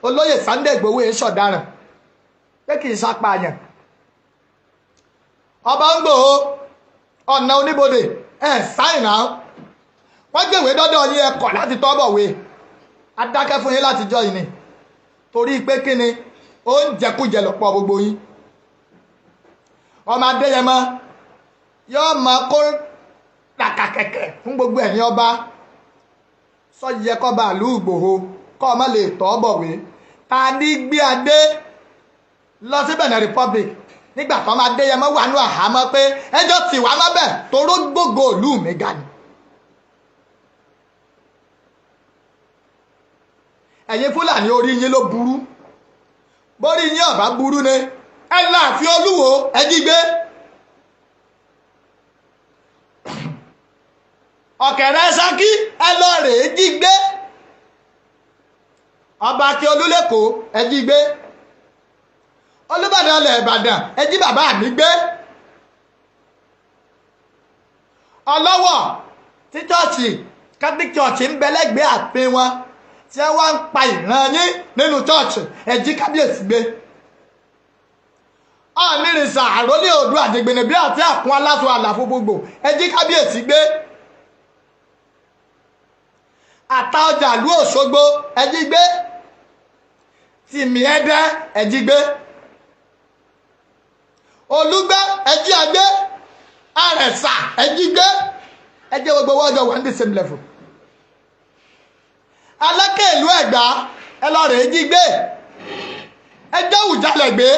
olóyè Sunday Ìgbòho ń ṣọ̀daràn, pé kì í ṣapààyàn. Ọba ń Gbòho, ọ̀nà oníbodè, ẹ sáyìn náà. Wọ́n gbèwé dọ́dọ̀ yín, ẹ kọ̀ láti tọ́ bọ̀wé. Adákẹ́ fún yín láti jọ yìí ni. Torí pé kí ni oúnjẹkújẹ lọ́pọ̀ gbogbo yín. Ọmọ Adéyẹmọ yóò máa kó làkàkẹ̀kẹ̀ fún gbogbo ẹ̀yin ọba. Sọ́yẹ kọ́ba ìlú Ìgbòho kọ́ ọmọ lè tọ́ bọ̀wé. Ta ní gbé adé lọ sí Benin Republic nígbà tó ọmọ Adéyẹmọ wà ní àhámọ́ pé ẹjọ́ tì wá mọ́bẹ̀ toró gbogbo ìlú mi ga ni. Ẹ̀yin Fúlàní orí yín ló burú. Bórí yín ọ̀bá burú ni ẹ láàfin Olúwo ẹ jí gbé. Ọ̀kẹ́rẹ́ Ṣakí ẹ lọ rèé jí gbé. Ọba Akíolú lẹ́kọ̀ọ́ ẹ jí gbé. Olúbàdàn ilẹ̀ Ìbàdàn ẹ jí bàbá mi gbé. Ọlọ́wọ̀ tí chọ́ọ̀chì Catholic Church ń bẹ lẹ́gbẹ̀ẹ́ àpín wọn tí wọ́n ń pa ìran yín nínú chọ́ọ̀chì ẹ jí kábíyèsí gbé. Ọ̀nìrìnsà àrólé Oòduà àjẹgbẹ̀nẹ̀ bí àti àkún aláṣọ àlàfo gbogbo ẹ jí kábíyèsí gbé. Àta ọjà ìlú Òṣogbo ẹ jí gbé. Tìmì Ẹdẹ ẹ jí gbé. Olúgbẹ́ ẹ jí agbé. Àrẹ̀sà ẹ jí gbé. Ẹ jẹ́ gbogbo wọ́jọ wà ní the same level. Alákẹ́ ìlú Ẹ̀gbá ẹ lọ rèé jí gbé. Ẹ jẹ́ Àwùjalẹ̀ gbé.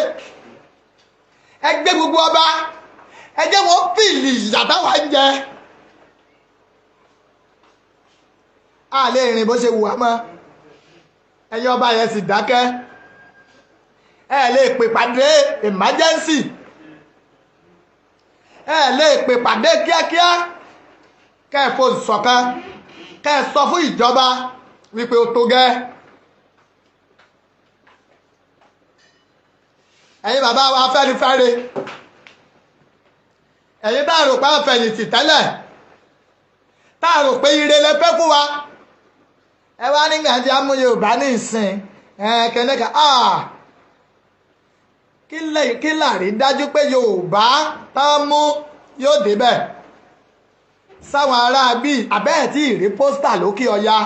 Ẹ gbé gbogbo ọba. Ẹ jẹ́ wọn fìlì ìyà táwa ń jẹ. A lè rìn bó ṣe wù wá mọ́. Ẹ̀yin ọba yẹn sì dákẹ́. Ẹ lè pè pàdé emergency. Ẹ lè pè pàdé kíákíá. Kẹ́ ẹ fò ṣọ̀kan. Kẹ́ ẹ sọ fún ìjọba wípé ó tó gẹ́. Ẹ̀yin bàbá wa Afẹ́nifẹ́re. Ẹ̀yin tá a rò pé àfẹ̀yìntì tẹ́lẹ̀. Tá a rò pé ire lẹ fẹ́ fún wa. Ẹ wá nígbà tí a mú Yorùbá ní ìsìn kẹ́nẹ́kà. Kí làrí dájú pé Yorùbá tá a mú yóò débẹ̀. Sáwọn ará bíi abẹ́ẹ̀ tí ìrí pósítà lókè ọya.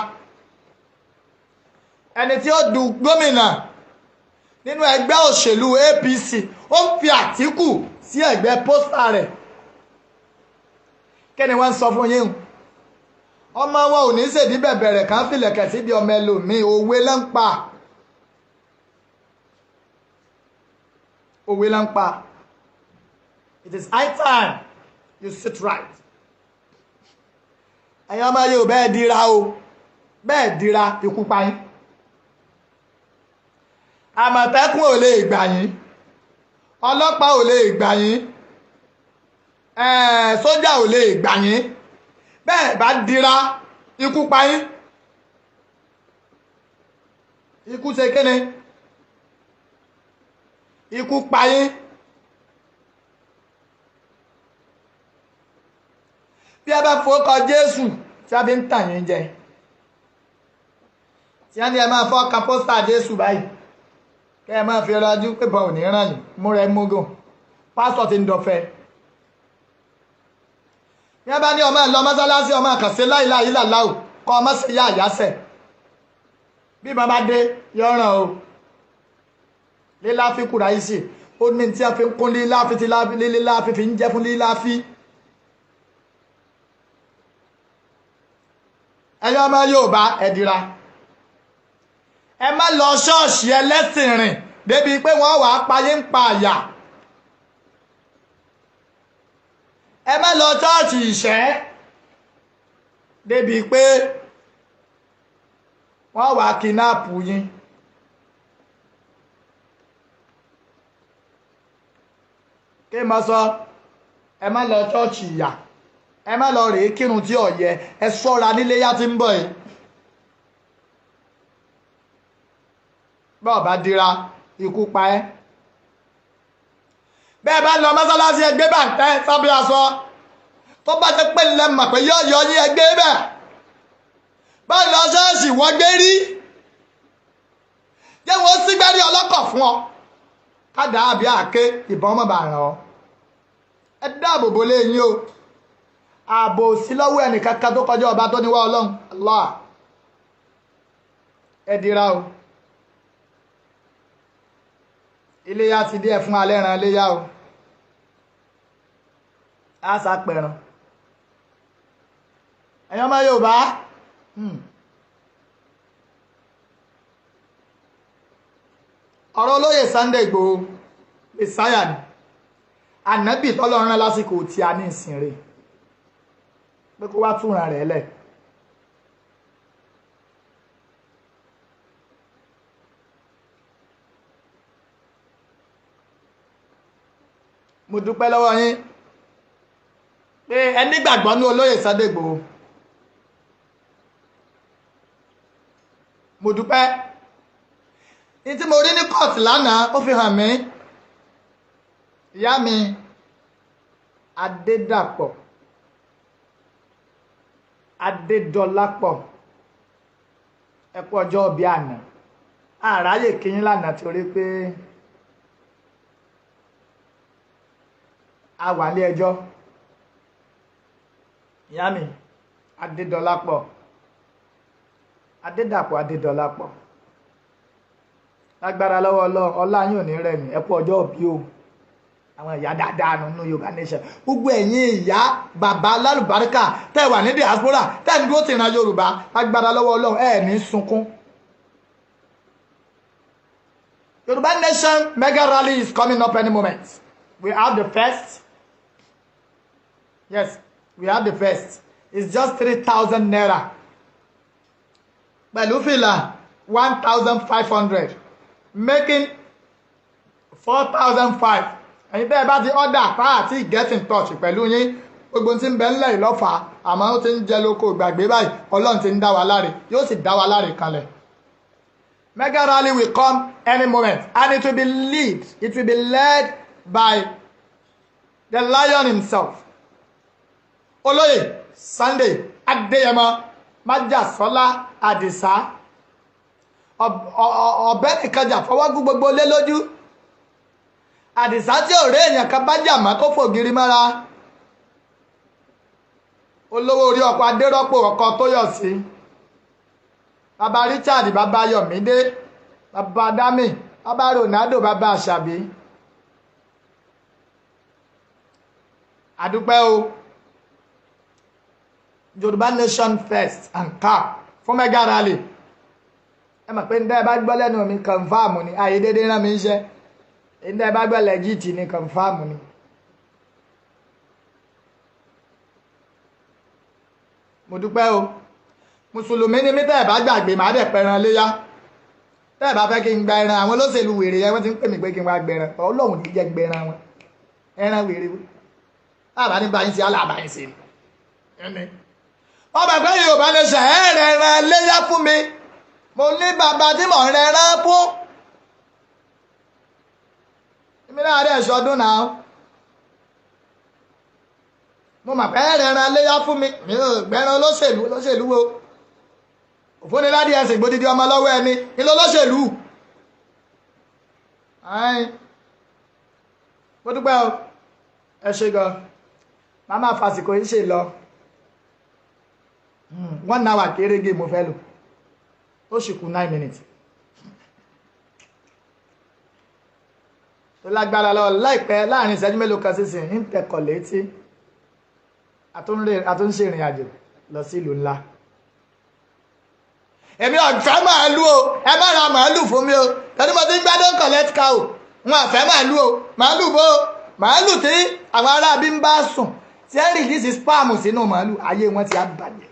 Ẹni tí ó du gómìnà nínú ẹgbẹ́ òṣèlú APC ó ń fi Àtíkù sí ẹgbẹ́ pósítà rẹ̀. Kí ni wọ́n ń sọ fún yín? Ọmọ wọn ò ní ṣèdí bẹ̀bẹ̀rẹ̀ kan fìlẹ̀kẹ̀ síbi ọmọ ẹlòmíì, òwe ló ń pa. Òwe ló ń pa. It is high time you sit right. Ẹ̀yin ọmọ yóò bẹ́ẹ̀ dira o, bẹ́ẹ̀ dira ikú pa yín. Àmọ̀tẹ́kùn ò lè gbà yín, ọlọ́pàá ò lè gbà yín, sójà ò lè gbà yín. Bẹ́ẹ̀ bá dira Ikú pa yín. Ikú ṣe kéne? Ikú pa yín. Bí a bá fọkọ Jésù tí a fi ń tàn yín jẹ, tí a ní ẹ máa fọ́ka pósítà Jésù báyìí, kẹ́ ẹ máa fi rọjú pé bọ́n ò ní ràn yín, múra ẹ mógùn, pásítọ̀ ti ń dọ̀fẹ́. Bí a bá ní ọmọ ẹ lọ mọ́sálásí, ọmọ àkànṣe láìláì làláò kọ́ ọmọ sí yá àyásẹ̀. Bí bàbá dé yọ̀ràn o. Líláfi kúra yìí sí, ó ní tí a fi ń kún líláfi tí líláfi fi ń jẹ́ fún líláfi. Ẹ̀yin ọmọ Yorùbá, ẹ dira. Ẹ má lọ ṣọ́ọ̀ṣì ẹlẹ́sìn rìn débi pé wọ́n wàá payé ń pa àyà. Ẹ má lọ ṣọ́ọ̀ṣì ìṣẹ́ débi pé wọ́n wàá kidnap yín. Kí n máa sọ, ẹ má lọ ṣọ́ọ̀ṣì ìyà, ẹ má lọ rèé kírun tí ò yẹ, ẹ ṣọ́ra níléyá tí ń bọ̀ yìí. Bọ́ọ̀ bá dira, ikú pa ẹ́. Bẹ́ẹ̀ bá lọ mọ́sálásí, ẹgbẹ́ bá ń tẹ́ sábẹ́ aṣọ. Tó bá ti pé ńlẹ̀ mọ̀ pé yóò yọ yín, ẹgbẹ́ bẹ̀. Bá lọ ṣọ́ọ̀ṣì wọ́n gbé rí. Jẹ́ wọ́n sígbẹ́rí ọlọ́kọ̀ fún ọ. Kádà àbí àáké ìbọn ọmọ bá ràn ọ́. Ẹ dáàbò bo lé yín o. Ààbò sí lọ́wọ́ ẹnìkankan tó kọjá ọba tó níwá Ọlọ́run. Allah. Ẹ dira o. Iléyá ti díẹ̀ fún alẹ́ ran iléyá o. Á sàpẹ̀ràn. Ẹ̀yin ọmọ Yorùbá. Ọ̀rọ̀ olóyè Sunday Igboho, Messiah ni. Ànábì tọ́lọ́run rán lásìkò tí a ní ìsìn rẹ̀ pé kó wá túnra rẹ̀ lẹ̀. Mo dúpẹ́ lọ́wọ́ yín pé ẹ nígbàgbọ́ ní olóyè Sunday Igboho. Mo dúpẹ́. Ní tí mo rí ní kóòtù lánàá, ó fi hàn mí. Ìyá mi Adédàpọ̀ Adédọlápọ̀, ẹ kú ọjọ́ òbí àná. Àráyè kíyín lánàá torí pé a wà ní ẹjọ́. Ìyá mi Adédọlápọ̀ Adédàpọ̀ Adédọlápọ̀, lágbára lọ́wọ́ Ọlọ́run, ọlá yín ò ní rẹ̀yìn. Ẹ kú ọjọ́ òbí o. Àwọn ìyá dáadáa nínú Yorùbá nation, gbogbo ẹ̀yin ìyá bàbá lálùbáríkà tẹ́ wà ní diaspora, tẹ́ ń dúró ti ran Yorùbá, lágbára lọ́wọ́ Ọlọ́run, ẹ̀ ní sunkún. Yorùbá nation mega rally is coming up any moment. We have the first. Yes, we have the first. It's just 3,000 naira. Pẹ̀lú fìlà 1,500, making 4,500. Ẹ̀yin tẹ́ ẹ bá ti order pa àti get in touch pẹ̀lú yín, gbogbo tí ń bẹ ńlẹ̀ ìlọ́fà, àmọ́ ó ti ń jẹ lóko ìgbàgbé báyìí. Ọlọ́run ti ń dá wa láre, yóò sì dá wa láre kalẹ̀. Mega rally will come any moment and it will be led by the lion himself, Olóyè Sunday Adéyẹmọ Májàsọ́lá Àdìsá, ọ̀bẹ nìkanjà fọwọ́gún gbogbo lé lójú. Àdìsá tí ọ̀rẹ́ èèyàn kan bá jà mọ́ tó fògiri mọ́ra. Olówó orí ọkọ̀ Adérọ́pò, ọkọ̀ Tóyọ̀sí, bàbá Richard, bàbá Yọ̀mídé, bàbá Dami, bàbá Ronaldo, bàbá Àṣàbí. Àdúpẹ́ o. Yorùbá nation first and cap fún mega rally. Ẹ mọ̀ pé ndẹ́ ẹ bá gbọ́ lẹ́nu mi, confam ni. Àyè dédé rán mi ń ṣe. Ndẹ́ ẹ bá gbọ́ legit ni, confam ni. Mo dúpẹ́ o. Mùsùlùmí ni mí, tẹ́ ẹ bá gbàgbé, màá dẹ̀ pẹran léyà. Tẹ́ ẹ bá fẹ́ kí n gba ẹran àwọn olóṣèlú wèrè yẹn, wọ́n ti ń pè mí pé kí n wá gbẹran. Ọlọ́run kì í jẹ́ gbẹran wọn, ẹran wèrè wọn. Àbá ní báyìí sí aláàbáyìí sí ni. Wọ́n bá gbé Yorùbá nation ẹ̀ rẹ̀ ran léyà fún mi. Mo ní bàbá tí mò ń rẹ̀ rán fún. Èmi náà rẹ̀ ṣọdún náà. Mo mà pé ẹ̀rẹ̀ ran léyà fún mi. Mi ò gbẹ́ran olóṣèlú olóṣèlú wo. Òfúniládìí ẹ̀sìn gbódìdí ọmọ lọ́wọ́ ẹni ní lọ́lọ́ṣèlú. Mo dúpẹ́ o, ẹ ṣé gan. Màá máa fàsìkò yìí ṣe lọ. 1 hour kéréje mo fẹ́ lò. Ó sì kù 9 minutes. Tó lágbára lọ láìpẹ́ láàrin ìṣẹ́jú mélòó kan sísìn ń tẹkọ̀ létí. Àtúnṣe ìrìn àjò lọ sí ìlú ńlá. Èmi ọ̀fẹ́ màálù o, ẹ má ra màálù fún mi o. Tọ́jú mo ti ń gbádùn collect cow. Wọn àfẹ́ màálù o, màálù bó o. Màálù tí àwọn aráabí ń bá sùn tí ẹ rìlíìsì spam sínú màálù, ayé wọn ti á bàjẹ́.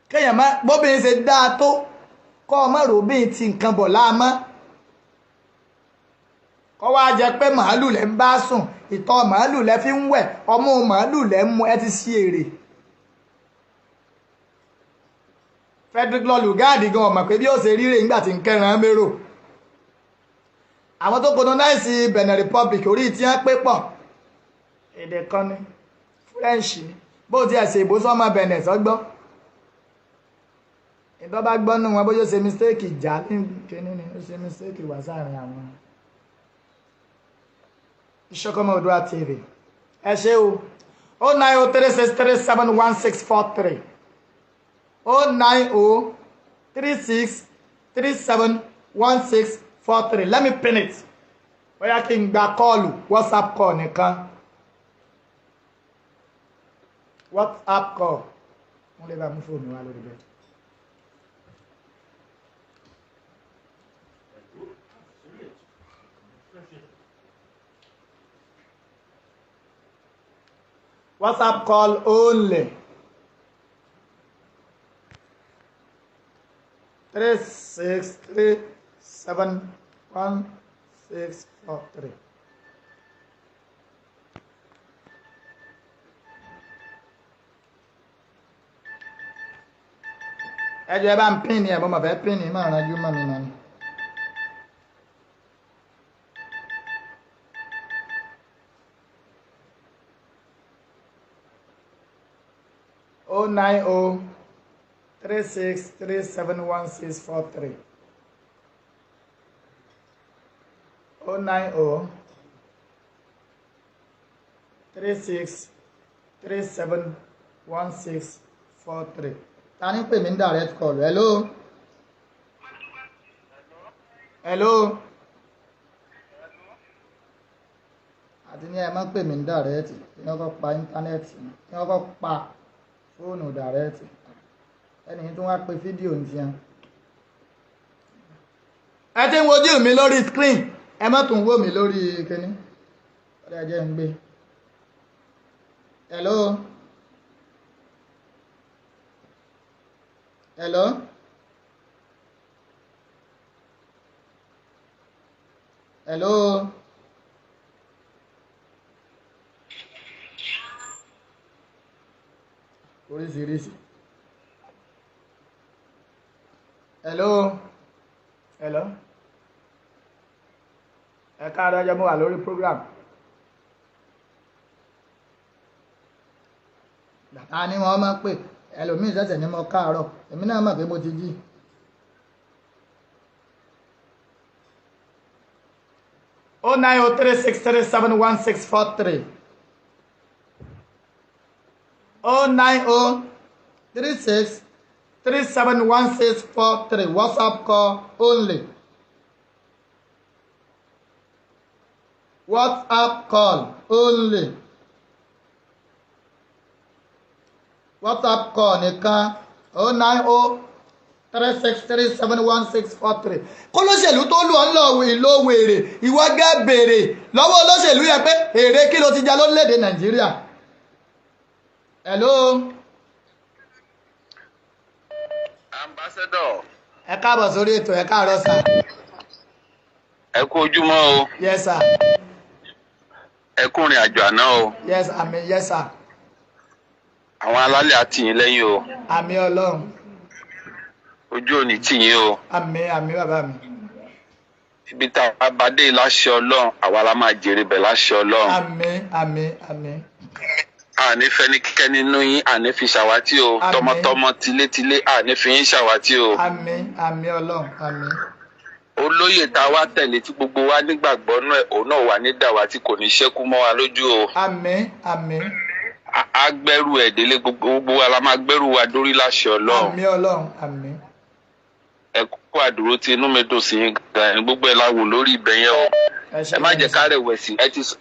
Kéèyàn má bóbìnrin ṣe dáa tó kọ́ ọmọ ròbìn ti nǹkan bọ̀ láàmọ́. Kọ́ wá jẹ pé màálù lẹ́ ń bá sùn, ìtọ̀ màálù lẹ́ fi ń wẹ̀, ọmú màálù lẹ́ ń mu, ẹ ti ṣí èrè. Frederick Lord Lugard gan ọmọ pé bí ó ṣe ríre nígbà tí ń kẹran mérò. Àwọn tó colonize Benin Republic orí tí wọ́n pé pọ̀. Èdè kan ni French ni. Bó ti ẹ̀ ṣe ìbò sọ́mọ Benin sọ́gbọ́. Ìtọ́ bá gbọ́ nù wọn bóyá ó ṣe mistake ìjà ní kíní ni ó ṣe mistake wá sáàrin àwọn. Ìṣọ̀kan Oòduà TV. Ẹ ṣé o. 09036371643. 09036371643. Let me pin it. Bóyá kí n gba kọ́ọ̀lù WhatsApp call nìkan. WhatsApp call. Wọ́n lè bá mú fóònù wá lórí bẹ́ẹ̀. WhatsApp call only. 36371643. Ẹ jọ̀ọ́ ẹ bá ń pín ní ẹ̀ mo mà fẹ́ pín ní máa ranjú mọ́ mi mọ́ ni. 09036371643. 09036371643. Ta ni pè mí ní direct call? Hello? Hello? Àti ní ẹ má pè mí ní direct, kí wọ́n kọ́ pa íńtánẹ́ẹ̀tì, kí wọ́n kọ́ pa fóònù direct. Ẹni tó wá pe fídíò ní tiẹ̀. Ẹ ti ń wojú mi lórí screen, ẹ má tún wò mí lórí kíní. Ọ̀rẹ́ ẹ jẹ́ ń gbé. Hello? Hello? Hello? Oríṣiríṣi. Hello? Hello? Ẹ káàárọ̀, ẹjọ́ mo wà lórí program. Bàtà ni wọ́n máa ń pè ẹlòmíì ṣẹ̀ṣẹ̀ ní mo káàárọ̀, èmi náà mọ̀ pé mo ti jí. 09036371643. 09036371643. WhatsApp call only. WhatsApp call only. WhatsApp call nìkan. 09036371643. Kólóṣèlú tó lù ọ́ ń lọ ìlò wèrè, ìwọ gẹ́ béèrè lọ́wọ́ olóṣèlú yẹn pé èrè kí ló ti jẹ lórílẹ̀‐èdè Nàìjíríà. Hello. Ambassador. Ẹ káàbọ̀ sórí ètò, ẹ káàárọ̀ sà. Ẹ kú ojúmọ́ o. Yes sir. Ẹ kú ìrìn àjò àná o. Yes, àmín, yes sir. Àwọn alálẹ̀ á tì yín lẹ́yìn o. Àmín Ọlọ́run. Ojú ò ní tì yín o. Àmín, àmín bàbá mi. Ibi tá a bá dé láṣẹ Ọlọ́run, àwa la máa jèrè bẹ̀ láṣẹ Ọlọ́run. Àmín, àmín, àmín. Àní fẹ́nikẹ́ni nínú yín, àní fi ṣàwátì o. Àmín. Tọmọtọmọ, tilétilé, àní fi yín ṣàwátì o. Àmín, àmín Ọlọ́run, àmín. Olóyè tá a wá tẹ̀lé tí gbogbo wa nígbàgbọ́ náà, òun náà wà ní dàwátì, kò ní ṣẹ́kù mọ́ wa lójú o. Àmín, àmín. Á gbẹ́rù ẹ̀ délé, gbogbo wa la máa gbẹ́rù wa dórí láṣẹ Ọlọ́run. Àmín Ọlọ́run, àmín. Ẹ kú àdúró tí inú mi dùn sí yín gan-an, gbogbo ẹ̀ la wò lórí ibẹ̀ yẹn o. Ẹ Ẹ má jẹ́ ká rẹ̀wẹ̀sì,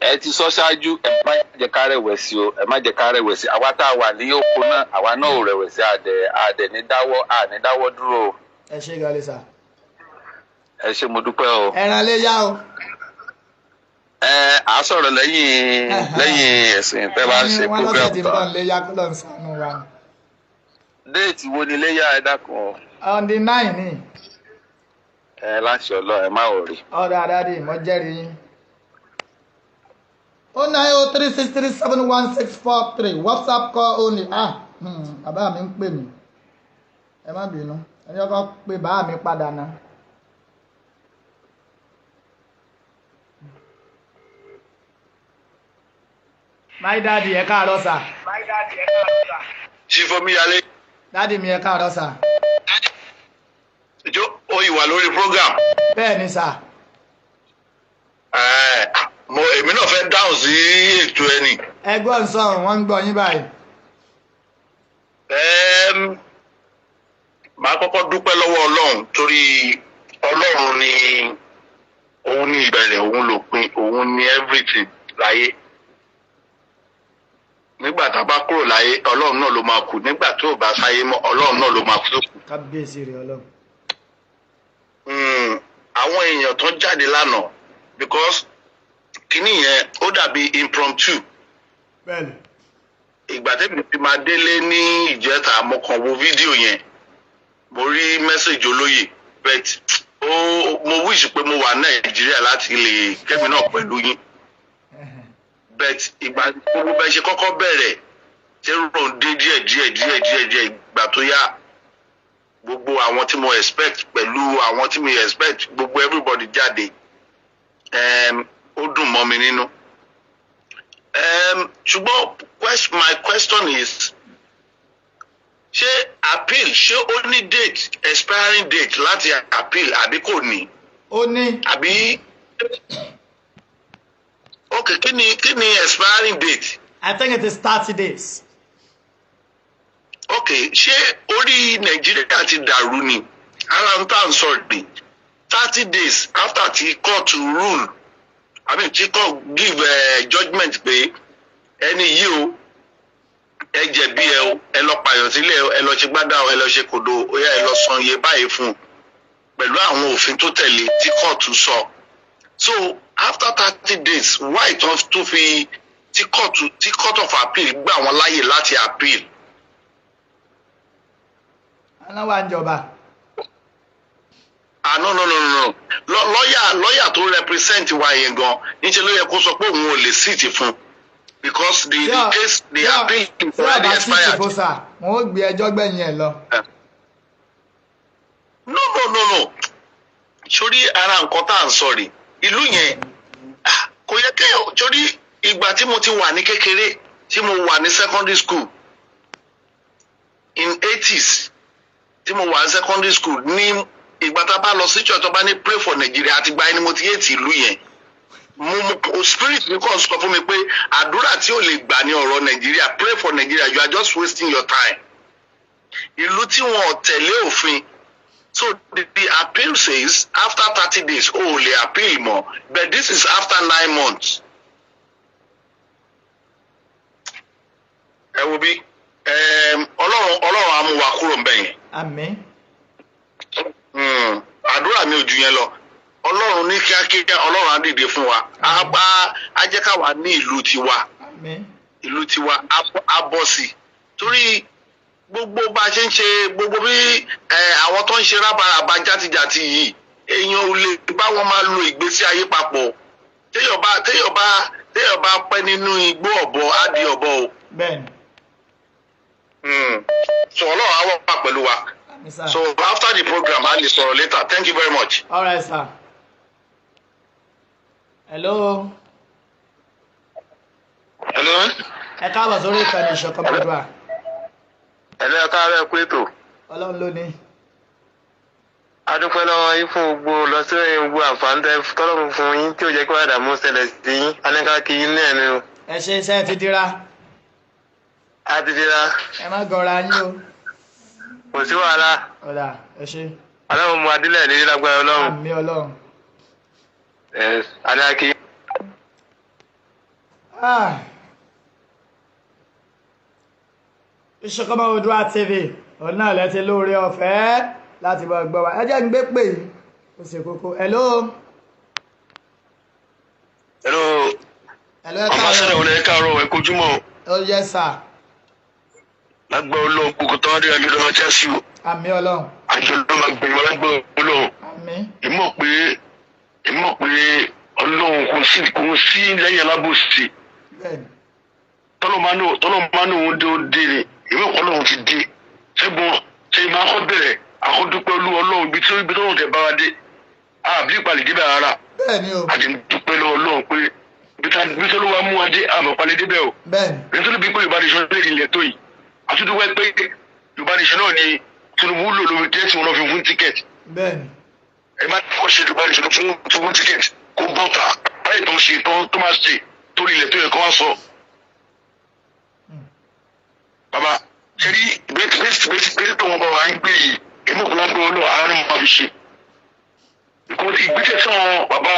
ẹ ti sọ ṣáájú, ẹ má jẹ́ ká rẹ̀wẹ̀sì o, ẹ má jẹ́ ká rẹ̀wẹ̀sì. Àwa tá a wà ní oko náà, àwa náà ò rẹ̀wẹ̀sì, àdẹ̀ ní dáwọ́, àní dáwọ́ dúró o. Ẹ ṣé gan-an sà. Ẹ ṣé, mo dúpẹ́ o. Ẹran lè yá o. Ẹ à sọ̀rọ̀ lẹ́yìn ẹ̀sìn tẹ́ bá ń ṣe Wọ́n lọ́sẹ̀ program tí ń bọ̀ tán. ń lè yá, kó lọ́n sànú wa. Déètì wo ni iléyá, ẹ dákun o? On the 9 ni. Ẹ láṣẹ Ọlọ́run, ẹ má ò rí. Ọ̀rọ̀ àdáàdì mo jẹ́rìí yín. 09036371643, WhatsApp call only. Ah, bàbá mi ń pè mí. Ẹ má bínú, ẹ jẹ́ kó pe bàá mi padà ná. My daddy, ẹ káàárọ̀ sà. Chief Omíyalé. Daddy mi, ẹ káàárọ̀ sà. Ìjọ o ìwà lórí program. Bẹ́ẹ̀ ni sà. Ẹ, mo èmi náà fẹ́ dáhùn sí ètò ẹni. Ẹgbọ́n sọ̀rọ̀, wọ́n ń gbọ́ yín báyìí. Màá kọ́kọ́ dúpẹ́ lọ́wọ́ Ọlọ́run, torí Ọlọ́run ni, òun ní ìbẹ̀rẹ̀, òun lópin, òun ní everything láyé. Nígbà tá a bá kúrò láyé, Ọlọ́run náà ló máa kù. Nígbà tó o bá sáyé mọ́, Ọlọ́run náà ló máa kú. Kábíyèsí rẹ̀ Ọlọ́run. Àwọn èèyàn tó jáde lánàá, because kíní yẹn ó dàbí impromptu. Bẹ́ẹ̀ni. Ìgbà tẹ́mi ti máa délé ní ìjẹta, mo kàn wo fídíò yẹn, mo rí message olóyè, but ó mo wish pé mo wà Nàìjíríà láti lè kẹ́mi náà pẹ̀lú yín, but ìgbà gbogbo bẹ́ẹ̀ ṣe kọ́kọ́ bẹ̀rẹ̀ ṣé rò ń dé díẹ̀ díẹ̀ díẹ̀ díẹ̀ díẹ̀, ìgbà tó yá, gbogbo àwọn tí mo expect pẹ̀lú àwọn tí mo expect, gbogbo everybody jáde. Ó dùn mọ́ mi nínú. Ṣùgbọ́n my question is, ṣé appeal, ṣé ó ní date, expiring date láti appeal, àbí kò ní? Ó ní. Àbí ok, kí ni expiring date? I think it is 30 days. Ok, ṣé orí Nàìjíríà ti dàrú ni? Ara ń tà ń sọ ní 30 days after tí court rule, I mean, tí court give judgement pé ẹni yìí o, ẹ jẹ̀bi ẹ o, ẹ lọ pààyàn sílẹ̀ o, ẹ lọ ṣe gbádà o, ẹ lọ ṣe kòdó o, yá, ẹ lọ san iye báyìí fún un pẹ̀lú àwọn òfin tó tẹ̀lé tí court sọ. So after 30 days, why tó fi tí court of appeal gbà wọ́n láàyè láti appeal? Aláwa ń jọba. Ah, no, no, no, no, no, lọ́yà tó represent wa yẹn gan níṣẹ́ ló yẹ kó sọ pé òun ò lè sit fún, because the case, the appeal is already expired. Tí ọba sit fún sà, wọn ó gbé ẹjọ́ gbẹ̀yìn ẹ̀ lọ. No, no, no, no, sórí ara nǹkan tá à ń sọ rè, ìlú yẹn kò yẹ kéèyàn, sórí ìgbà tí mo ti wà ní kékeré, tí mo wà ní secondary school in 80s, tí mo wà ní secondary school, ní ìgbà tá a bá lọ sí church, tó bá ní "Pray for Nigeria", àti gba ẹni mo ti hate ìlú yẹn. Mo spirit mi kàn sọ fún mi pé àdúrà tí ò lè gbà ní ọ̀rọ̀ Nàìjíríà. "Pray for Nigeria, you are just wasting your time." Ìlú tí wọn ò tẹ̀lé òfin. So the appeal says after 30 days, o ò lè appeal mọ́, but this is after 9 months. Ẹ wo bí Ọlọ́run á mú wa kúrò ńbẹ̀ yẹn. Àmín. Àdúrà mi ò ju yẹn lọ. Ọlọ́run ní kíákíá, Ọlọ́run á dìde fún wa, á jẹ́ ká wà ní ìlú tiwa. Àmín. Ìlú tiwa á bọ́ sí i, torí gbogbo bá a ṣe ń ṣe, gbogbo bí àwọn tó ń ṣe rábaràba játijàti yìí, èèyàn ò lè bá wọn máa lo ìgbésí ayé papọ̀. Téèyàn bá pẹ́ nínú igbó ọ̀bọ, á di ọ̀bọ o. Bẹ́ẹ̀ni. So Ọlọ́run á wà pẹ̀lú wa. Àmín sir. So after the program, a lè sọ̀rọ̀ later. Thank you very much. All right, sir. Hello. Hello. Ẹ káàbọ̀ sórí ìkànnì Ìṣọ̀kan Oòduà. Hello, ẹ káàárọ̀, ẹ kú ètò. Ọlọ́run ló ní. A dúpẹ́ lọ́wọ́ yín fún gbogbo lọ́sọ̀rọ̀, gbogbo àǹfààní tẹ́ tọ́lọ́run fún yín tí ò jẹ́ kí wàá dààmú ṣẹlẹ̀ sí yín. Aníkà kí yín náà ni o. Ẹ ṣe iṣẹ́ ti dira. A ti dira. Ẹ má gọra yín o. Kò sí wàhálà. Ọ̀dà, ẹ ṣe. Ọlọ́run mú adílẹ̀ lérí lágbára Ọlọ́run. Àmín Ọlọ́run. Ẹ aníkà kí. Ah. Ìṣọ̀kan Oòduà TV, òun náà lẹ ti lóore ọ̀fẹ́ láti bá gbọ́ wa. Ẹ jẹ́ ń gbé pè yìí, ó ṣe kókó. Hello. Hello. Hello, ẹ Ambassador. káàárọ̀. Wọlé, ẹ káàárọ̀, ẹ kojúmọ́. Ó yẹ sà. Lágbà Ọlọ́run, gbogbo tó wá dé àjọ lọ́wọ́ já sí o. Àmín Ọlọ́run. Àjọ ló máa gbẹ̀yìn wọn lágbà Ọlọ́run. Àmín. Ìmọ̀ pé Ọlọ́run kò sí lẹ́yìn alábòsí. Bẹ́ẹ̀ni. Tọ́lọ́ máa ní òun dé, ó dé ni. Ìmọ̀ pé Ọlọ́run ti dé. Ṣẹ́gun ṣe máa kọ́ bẹ̀rẹ̀ àkọ́dúpẹ́ olú Ọlọ́run ibi tí ibi tọ́lọ́run tẹ̀ bá wa dé. Àbí ìpàlẹ̀ débẹ̀ rárá. Bẹ́ẹ̀ni o. Àti dúpẹ́ lọ́wọ́ Ọlọ́run pé ibi tí Olúwa mú wa dé, àmọ́ palẹ̀ débẹ̀ o. Bẹ́ẹ̀ni. Nítorí bí pé Yorùbá nation lè ilẹ̀ tó yìí, àtúndúpẹ́ pé Yorùbá nation náà ni Tinubu lò lórí tẹ́sí wọn lọ fi fún ticket. Bẹ́ẹ̀ni. Ẹ má kọ́ ṣe Yorùbá nation fún fún ticket kó bọ́ta báyìí tó ń ṣe tó máa ṣe torí ilẹ̀ tó yẹ kó wá sọ. Bàbá, ṣe rí bẹ́ẹ̀ tó wọn bá wà ń gbé yìí, èmi kò lágbó olóò àárín máa fi ṣe. Ìgbésẹ̀ tí wọn bàbá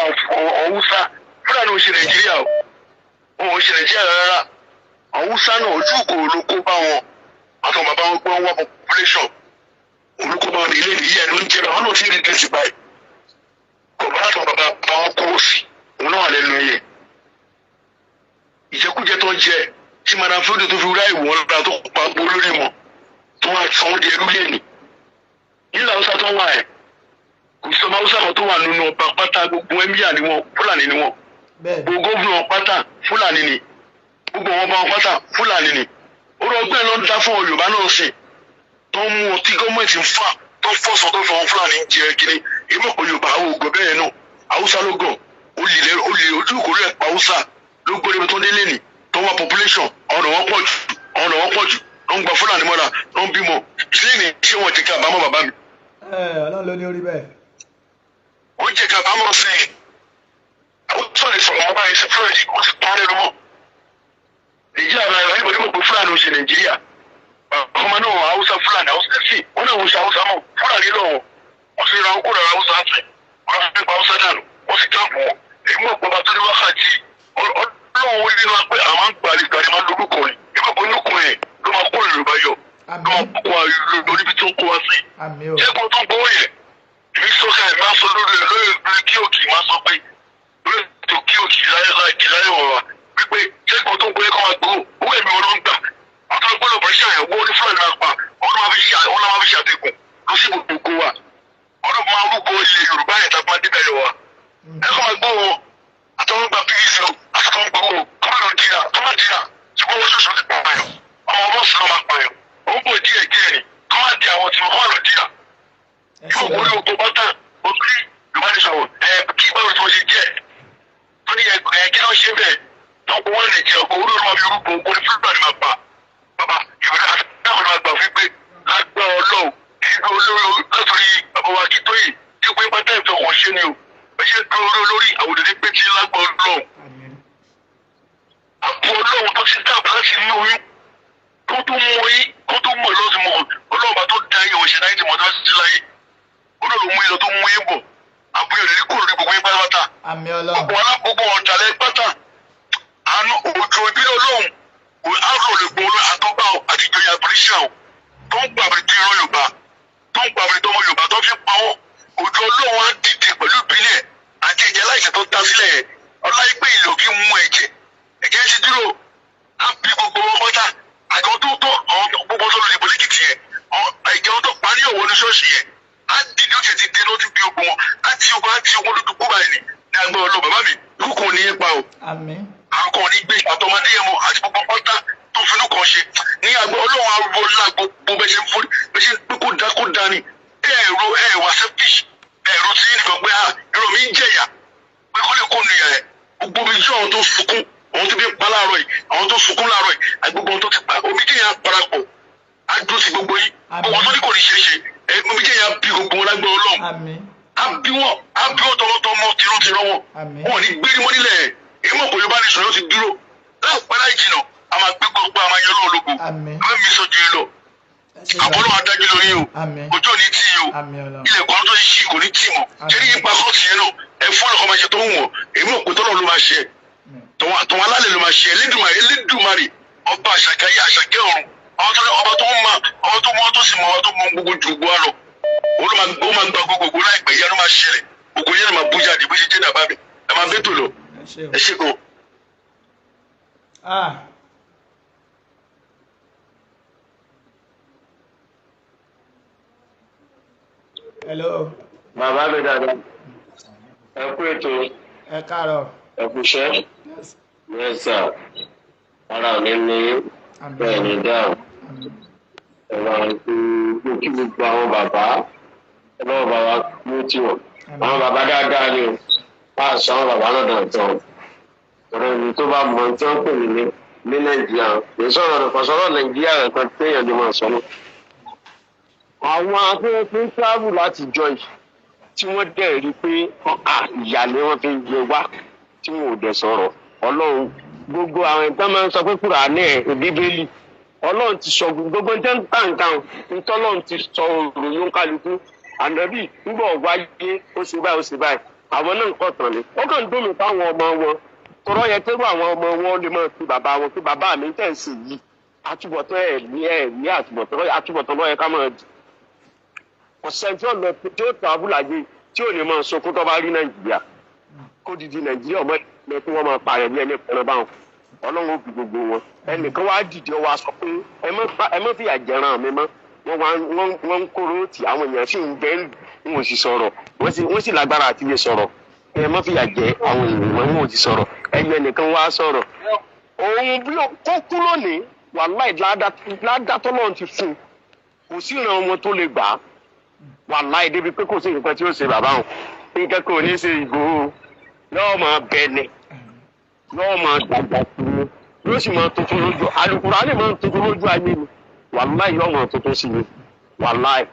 Ọ̀húsá Fúlàní ò ṣe Nàìjíríà o, wọn ò ṣe Nàìjíríà rárá. Haúsá náà ojú kò ló kó bá wọn àtàwọn bàbá wọn pé wọn wá population olùkó bá wọn ní ilé ìyá ẹ ló ń jẹrọ, àwọn náà ti rí gẹ̀ẹ́sì báyìí kò bá àtàwọn bàbá bá wọn kó sí òun náà wà lẹ́nu ẹyẹ ìjẹkújẹ tó ń jẹ tí Madam Fúdù tó fi rá ìwọ̀n lára tó pa gbó lórí wọn tó wá sọ wọn di ẹrú lẹ́nu nílẹ̀ Haúsá tó wà ẹ̀, kò sí ọmọ Haúsá kan tó wà nínú ọba pátá. Gbogbo emir ni wọn, Fúlàní ni wọn. Bẹ́ẹ̀ni. Gbogbo gómìnà pátá, Fúlàní ni. Gbogbo àwọn ọba pátá, Fúlàní ni. Ó rọ ọgbẹ́ ló ń dá fún ọ Yorùbá náà sìn tó ń mú ọ tí gọ́ọ̀mẹ̀ntì ń fà tó fọ̀sọ̀ tó fọwọ́n Fúlàní jẹ kiri. Èmi kò Yorùbá àwọn ògùn bẹ́ẹ̀ náà. Haúsá ló gọ̀, olè olè ojú ìkórè ẹ̀ pa Haúsá ló gbé débi tó délé ní tó wá population. Ọ̀nà wọn pọ̀ jù, ọ̀nà wọn pọ̀ jù ló ń gba Fúlàní mọ́ra ló ń bímọ sílẹ̀ ní. Ṣé wọ́n jẹ́ ká àbámọ̀, bàbá mi? Ẹ Ọlọ́run ló ní orí bẹ́ẹ̀. Wọ́n jẹ́ ká àbámọ̀ sí i. Haúsá lè sọ̀rọ̀ wọn báyìí sí Fúlàní, wọ́n ti pa á lẹ́nu mọ́. Nàìjíríà náà, ẹ̀rọ ìbò Fúlàní ò ṣe Nàìjíríà. Ọmọ náà Haúsá Fúlàní Haúsá sí wọn náà wọ́n ṣe Haúsá mọ́ Fúlàní lọ́wọ́. Wọ́n ti ra okó rẹ̀ Haúsá sí, wọ́n fi pa Haúsá dànù, wọ́n sì dáàbò wọn. Èyí mọ̀ pé ọba tó ní wákàtí Ọlọ́run ó nínú pé àwọn gbàlè gbàlè máa lórúkọ ni. Ìmọ̀ pé inú kan yẹn ló máa kó Yorùbá yọ, ló máa kó wa lórí ibi tó ń kó wa sí. Àmín o. Jẹ́ kó tó gbowó yẹn, èmi sọ́kà ẹ̀ máa sọ lórí ẹ̀ lórí kíòkì, máa sọ pé lórí ètò kíòkì láyé láyé wọ̀ wá wípé jẹ́ kó tó gbowó kó máa gbowó owó ẹ̀mí wọn ló ń gbà. Àtàwọn gbọ́dọ̀ bọ̀ iṣẹ́ àyẹ̀wò ní Fúlàní máa pa ọdún máa fi ṣe, àwọn máa fi ṣe àtẹ̀gùn lọ sí gbogbo wa. Ọdún máa rúkọ ilẹ̀ Yorùbá yẹn tá a máa débẹ̀ yọ wa. Ẹ kọ́ máa gbọ́ wọn àtàwọn gba PVC o, àtàwọn gbọ́ wọn kọ́ máa lọ dìrà kọ́ máa dìrà, ṣùgbọ́n wọ́n ṣoṣo ti pààyàn, ọmọ ọmọ sì lọ́ máa pààyàn. Ó ń bọ̀ díẹ̀ díẹ̀ ni kọ́ máa di àwọn tí wọ́n kọ́ máa lọ dìrà. Ẹ ṣe Yóò wọlé bẹ́ẹ̀. oko bátà òkè Yorùbá ní sọ̀rọ̀ ẹ kí báwo tí wọ́n ṣe jẹ́ tó ní ẹ kí ló ṣe bẹ́ẹ̀ tó kó wọ́n lè jẹ ọkọ̀ orí ọ̀rọ̀ fi rúbọ oko ní Fúlàní máa pa. Bàbá Yorùbá àtàwọn máa gbà fún pé lágbára Ọlọ́run ìgbà olórí látòrí bàbá wa Akíntóyè tí pé pátá ìfẹ́ wọn ṣe ni o ẹ ṣe dúró lórí àwòdìdí pé tí lágbára Ọlọ́run. Àmín. Àpò Ọlọ́run tó ti dáàbò láti inú oyún kó tó mọ yín, kó tó mọ ìlọsìn mọ Ọlọ́run bá tó da yín òṣèlú ayé tí mo dá sí láyé. Ọlọ́run mú yín lọ tó mú yín bọ̀, àbúrò rẹ̀ kúrò ní gbogbo yín pátápátá. Àmín Ọlọ́run. Gbogbo alágbogbo ọ̀dàlẹ̀ pátá, àánú òjò ìbílẹ̀ Ọlọ́run àrò lè gbọ́ olóyè àtọ́gbà àti ìjòyè àbúrísà tó ń gbàgbé tí irọ́ Yorùbá tó ń gbàgbé tọmọ Yorùbá tó fi pa wọ́n. Òjò Ọlọ́run á dìde pẹ̀lú ìbílẹ̀ àti ẹ̀jẹ̀ aláìsàn tó ta sílẹ̀ ọláìpẹ́ ìlò kí mú ẹ̀jẹ̀ ẹ̀jẹ̀ ṣe dúró á bí gbogbo wọn pátá. Àjọ tó tó àwọn gbogbo tó lọ dìbò lẹ́kìtì yẹn, ẹ̀jẹ̀ tó parí òwò ní ṣọ́ọ̀ṣì yẹn á dìde. Ó ti dé ló ti bí ogun wọn á ti ogun lójú kó báyìí ní agbára Ọlọ́run. Bàbá mi, ikú kò ní í pa o. Àmín. Àwọn kan ò ní gbé àtọmọdé yẹn mọ àti gbogbo pátá tó finú kan ṣe ní àgbọ Ọlọ́run arúgbó lágbo gbogbo bẹ́ẹ̀ ṣe ń fún bẹ́ẹ̀ ṣe ń pé kó dá kó dání. Ẹ̀rọ ẹ̀ wá selfish, ẹ̀rọ tí nìkan pé ah, ẹ̀rọ mi ń jẹ̀yà pé kó lè kó nìyà ẹ̀. Gbogbo mi jẹ́ àwọn tó sunkún, àwọn tó bí pa láàárọ̀ yìí, àwọn tó sunkún láàárọ̀ yìí, àti gbogbo àwọn tó ti pa omi jẹ́ yẹn parapọ̀ á dúró sí gbogbo yín. Gbogbo àwọn tó ní kò ní ṣeé ṣe ẹ, omi jẹ́ yẹn bí gbogbo wọn lágbẹ́ Ọlọ́run. Àmín. Á bí wọn, á bí wọn tọmọtọmọ, tìrọtìrọ wọn. Àmín. Wọn ò ní gbérí mọ́ nílẹ̀. Èyí mọ̀ pé Yorùbá nation yóò ti dúró láìpẹ́ láì jìnà. A máa gbé gbogbo, a máa yọ Ọlọ́run lógo. Àmín. A máa mi sọ ju yẹn lọ. Ẹ ṣé gan. Àbọ̀lọ́ adájú lórí o. Àmín. Ojú ò ní tì í o. Àmín Ọlọ́run. Ilẹ̀ kan tó ṣì kò ní tì mọ́. Ṣé ní ipa kóòtù yẹn náà, ẹ fún ọlọ́kọ́ máa ṣe tó ń wọ̀. Èmi ò pé tọ́lọ́ ló máa ṣe, tọ̀wọ́n alálẹ̀ ló máa ṣe. Elédùmarè, Elédùmarè ọba àṣàkáyé, àṣàkẹ́ ọ̀run, ọba tó ọba tó ń ma, ọba tó mọ, tó sì mọ, ọba tó mọ gbogbo ju gbogbo wa lọ, òun ló máa, ó máa gba gbogbo láìpẹ́. Yẹn ló máa ṣẹlẹ̀, gbogbo yẹn ló máa bú jáde bó ṣe jẹ́ dàbá mi. Ẹ máa bẹ́tò lọ. Ẹ ṣé o. Ẹ ṣe gan. Ah. Hello. Bàbá mi dáadáa, ẹ kú ètò. Ẹ káàárọ̀. Ẹ kú iṣẹ́. Yes. Yes sir, ara mi ní bẹ́ẹ̀ ni Àmín. dáhùn. Àmín. Ẹ máa ń kí gbogbo àwọn bàbá, ọlọ́wọ́ bàbá ló ti wọ̀. Àwọn bàbá dáadáa ni o, bá a sọ àwọn bàbá náà dọ̀tọ̀ ọ̀rọ̀ ìlú tó bá mọ tí wọ́n pè mí ní Nàìjíríà kì í sọ̀rọ̀ nìkan, sọ̀rọ̀ Nàìjíríà nìkan téèyàn lè máa sọ náà. Àwọn afẹ́fẹ́ ń travel láti jọ yìí tí wọ́n dẹ̀ rí i pé ìyàlẹ́ wọn fi ń gbé wá tí wọn ò dẹ̀ sọ̀rọ̀. Ọlọ́run, gbogbo àwọn ìtàn máa ń sọ pé Kùránì ẹ̀, Bíbélì, Ọlọ́run ti sọ gbogbo ní tẹ́ ń tà ntọ́lọ́run ti sọ òròyìn kálukú. Ànábì ńgbọ̀ wáyé, ó ṣe báyìí, ó ṣe báyìí. Àwọn náà ń kọ̀ tán ni ó kàn ń dùn mí fáwọn ọmọ wọn tọrọ yẹ kérò àwọn ọmọ wọn lè máa fi bàbá wọn pé bàbá mi tẹ̀ ń sè yìí, àtúbọ̀tán ẹ̀ ní ẹ̀ ní àtúbọ̀tán, àtúbọ̀tán lọ́yẹ ká máa ọ̀sẹ̀ tí ó lọ tí ó tàn abúláyé tí ò ní máa sunkún tó bá rí Nàìjíríà kó didi Nàìjíríà ọmọ ẹ̀ kí wọ́n máa parẹ́ bí ẹni pẹ̀lú báwọn. Ọlọ́run ó bí gbogbo wọn. Ẹnìkan wá dìde wá sọ pé ẹ má fìyà jẹran mi mọ́. Wọ́n wá wọ́n ń kóró tì àwọn èèyàn sì ń bẹ́ ń wọ́n sì sọ̀rọ̀, wọ́n sì lágbára àti lè sọ̀rọ̀. Ẹ má fìyà jẹ àwọn èèyàn mọ́, wọn ò sì sọ̀rọ̀. Ẹyọ ẹnìkan wá sọ̀rọ̀ òun bí kó kú lónìí, wàláì ládàtọ́lọ́run ti fún un, kò sí ìran ọmọ tó lè gbà á. Wàláì débi pé kò sí nǹkan tí ó ṣe bàbá òun, nǹkan kò ní ṣe Ìgbòho, yóò máa bẹ ni, yóò máa dàgbà sí ni, yóò sì máa tuntun lójú Àlùkùránì, máa tuntun lójú ayé ni. Wàláì yóò máa tuntun sí ni, wàláì,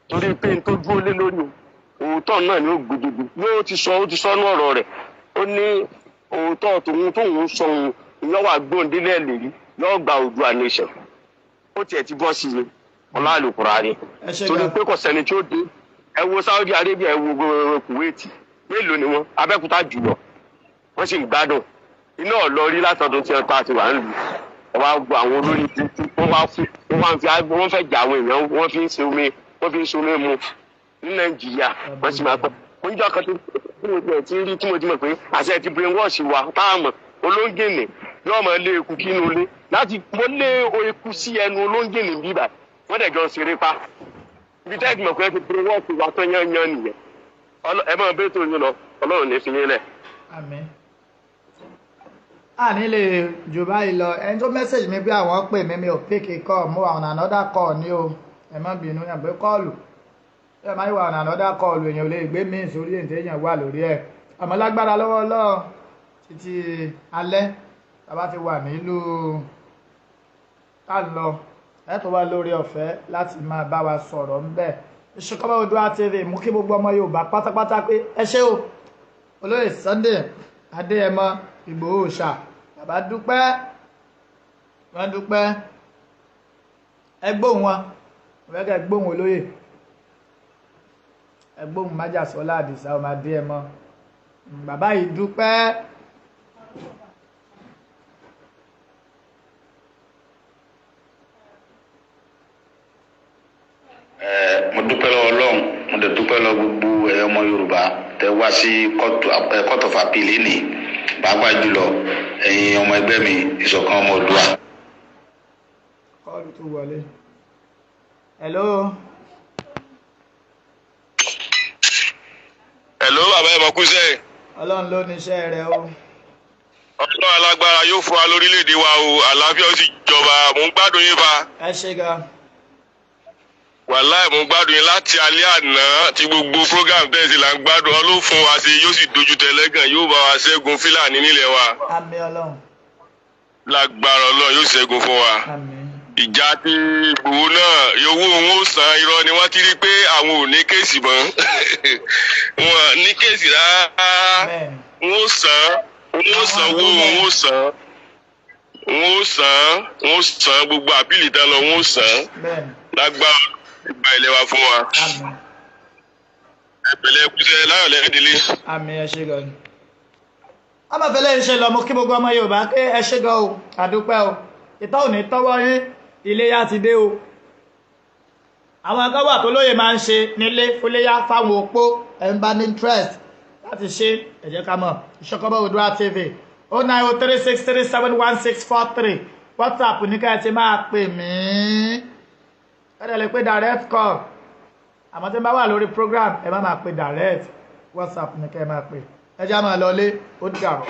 torí pé n tó dúró lé lórí o, òótọ́ náà ni ó gbódòdó. Yóò ti sọ, ó ti sọ ní ọ̀rọ̀ rẹ̀, ó ní òótọ́ tòun tóun sọ òun yóò wà gbóǹdílẹ̀ lérí, yóò gba Oòduà nation. Ó tiẹ̀ ti bọ́ sí i ọlá Àlùkùránì. Ẹ ṣé Torí gan. pé kò sẹ́ni tí ó dé. Ẹ wo Saudi Arabia, ẹ wo gbogbo Kuwait, mélòó ni wọn? Abẹ́òkúta jùlọ, wọ́n sì ń gbádùn iná ọ̀lọ́rí látọdún tí wọ́n ta ti wà ń lù. Wọ́n wá gbọ́ àwọn olórí tuntun, wọ́n wá fún wọ́n wá ń fi wọ́n fẹ́ jà àwọn èèyàn, wọ́n fi ń ṣe omi, wọ́n fi ń ṣe omi mu ní Nàìjíríà. Wọ́n sì máa pẹ́ oúnjẹ kan tó tí mo tiẹ̀ ti rí tí mo ti mọ̀ pé àṣẹ ti brainwash wa táàmù. Olóńgìnì yóò máa lé eku kínú ilé láti mo lé eku sí ẹnu olóńgìnì bíbà, wọ́n dẹ̀ jọ ń ṣeré pa ibi tẹ́ẹ̀tì mọ̀ pé ti brainwash wa tán yán yán nìyẹn. Ẹ máa bẹ́ẹ̀ tó yín lọ, Ọlọ́run ní fi yín lẹ̀. Àmín. A ní lè jù báyìí lọ. Ẹni tó message mi pé àwọn pè mí, mi ò pick call, mo wà on another call ní o. Ẹ má bínú yàn pé call ẹ máa wà on another call, èèyàn ò lè gbé mí sórí èyí téèyàn wà lórí ẹ̀. Àmọ́ lágbára lọ́wọ́ Ọlọ́run, títí alẹ́ bàbá ti wà nílùú ká lọ, ẹ tó wá lórí ọ̀fẹ́ láti máa bá wa sọ̀rọ̀ ńbẹ̀. Ìṣọ̀kan Oòduà TV mú kí gbogbo ọmọ Yorùbá pátápátá pé ẹ ṣé o. Olóyè Sunday Adéyẹmọ Ìgbòho ṣá, bàbá dúpẹ́, wọ́n dúpẹ́. Ẹ gbóhùn wọn, mo fẹ́ kẹ́ ẹ gbóhùn olóyè, ẹ gbóhùn Májàsọ́lá Àdìsá ọmọ Adéyẹmọ. Bàbá yìí dúpẹ́. Mo dúpẹ́ lọ́wọ́ Ọlọ́run, mo dẹ̀ dúpẹ́ lọ́wọ́ gbogbo ẹ̀yọ́ ọmọ Yorùbá tẹ wá sí court of appeal ní, pàápàá jùlọ ẹ̀yin ọmọ ẹgbẹ́ mi, Ìṣọ̀kan Ọmọ Oòduà. Call tó wọlé. Hello. Hello, bàbá, ẹ̀ mọ̀ kú sẹ́yìn. Ọlọ́run ló ní iṣẹ́ rẹ o. Ọlọ́run alágbára yóò fún wa lórílẹ̀‐èdè wa o, àlàáfíà ó sì jọba. Mò ń gbádùn yín fa. Ẹ ṣe gan. Wàláì, mò ń gbádùn yín láti alẹ́ àná tí gbogbo program tẹ̀sí là ń gbádùn. Ọlọ́run fún wa sí, yóò sì dojú tẹlẹ́gàn, yóò bá wa ṣẹ́gun Fílàní nílẹ̀ wa. Àmín Ọlọ́run. Lágbára Ọlọ́run, yóò ṣẹ́gun fún wa. Àmín. Ìjà tí Ìgbòho náà, owó òun ó san. Irọ́ ni wọ́n ti rí pé àwọn ò ní case mọ́, wọn ní case rárá. Bẹ́ẹ̀ni. Wọ́n ó san, wọ́n ó san owó, wọ́n ó san, wọ́n ó san, wọ́n ó san gbogbo appeal tán lọ, wọ́n ó san. Bẹ́ẹ̀ni. Lágbára ìgbà ilẹ̀ wa fún wa. Àmín. Ẹ̀pẹ̀lẹ́ kúṣẹ́ láyọ̀ lẹ́dílé. Àmín, ẹ ṣe gan ni. Ọmọfẹ́lẹ́ ń ṣe lọ, mo kí gbogbo ọmọ Yorùbá pé ẹ ṣe gan o, àdúpẹ́ o. Ìtọ́ ò ní tọ́wọ́ yín, iléyá ti dé o. Àwọn kan wà tó lóye máa ń ṣe nílé fúléyá fáwọn opó. Ẹ̀ ń bá ní interest láti ṣe, ẹ jẹ́ ká mọ̀. Ìṣọ̀kan Oòduà TV, 09036371643, WhatsApp ní ká ẹ ti máa pè mí. Ẹ dẹ̀ lè pé direct call, àmọ́ tí n bá wà lórí program, ẹ má máa pè direct. WhatsApp ní ká ẹ máa pè. Ẹ já máa lọlé, ó dàrọ̀.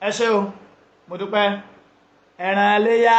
Ẹ ṣé o, mo dúpẹ́. Ẹran iléyá.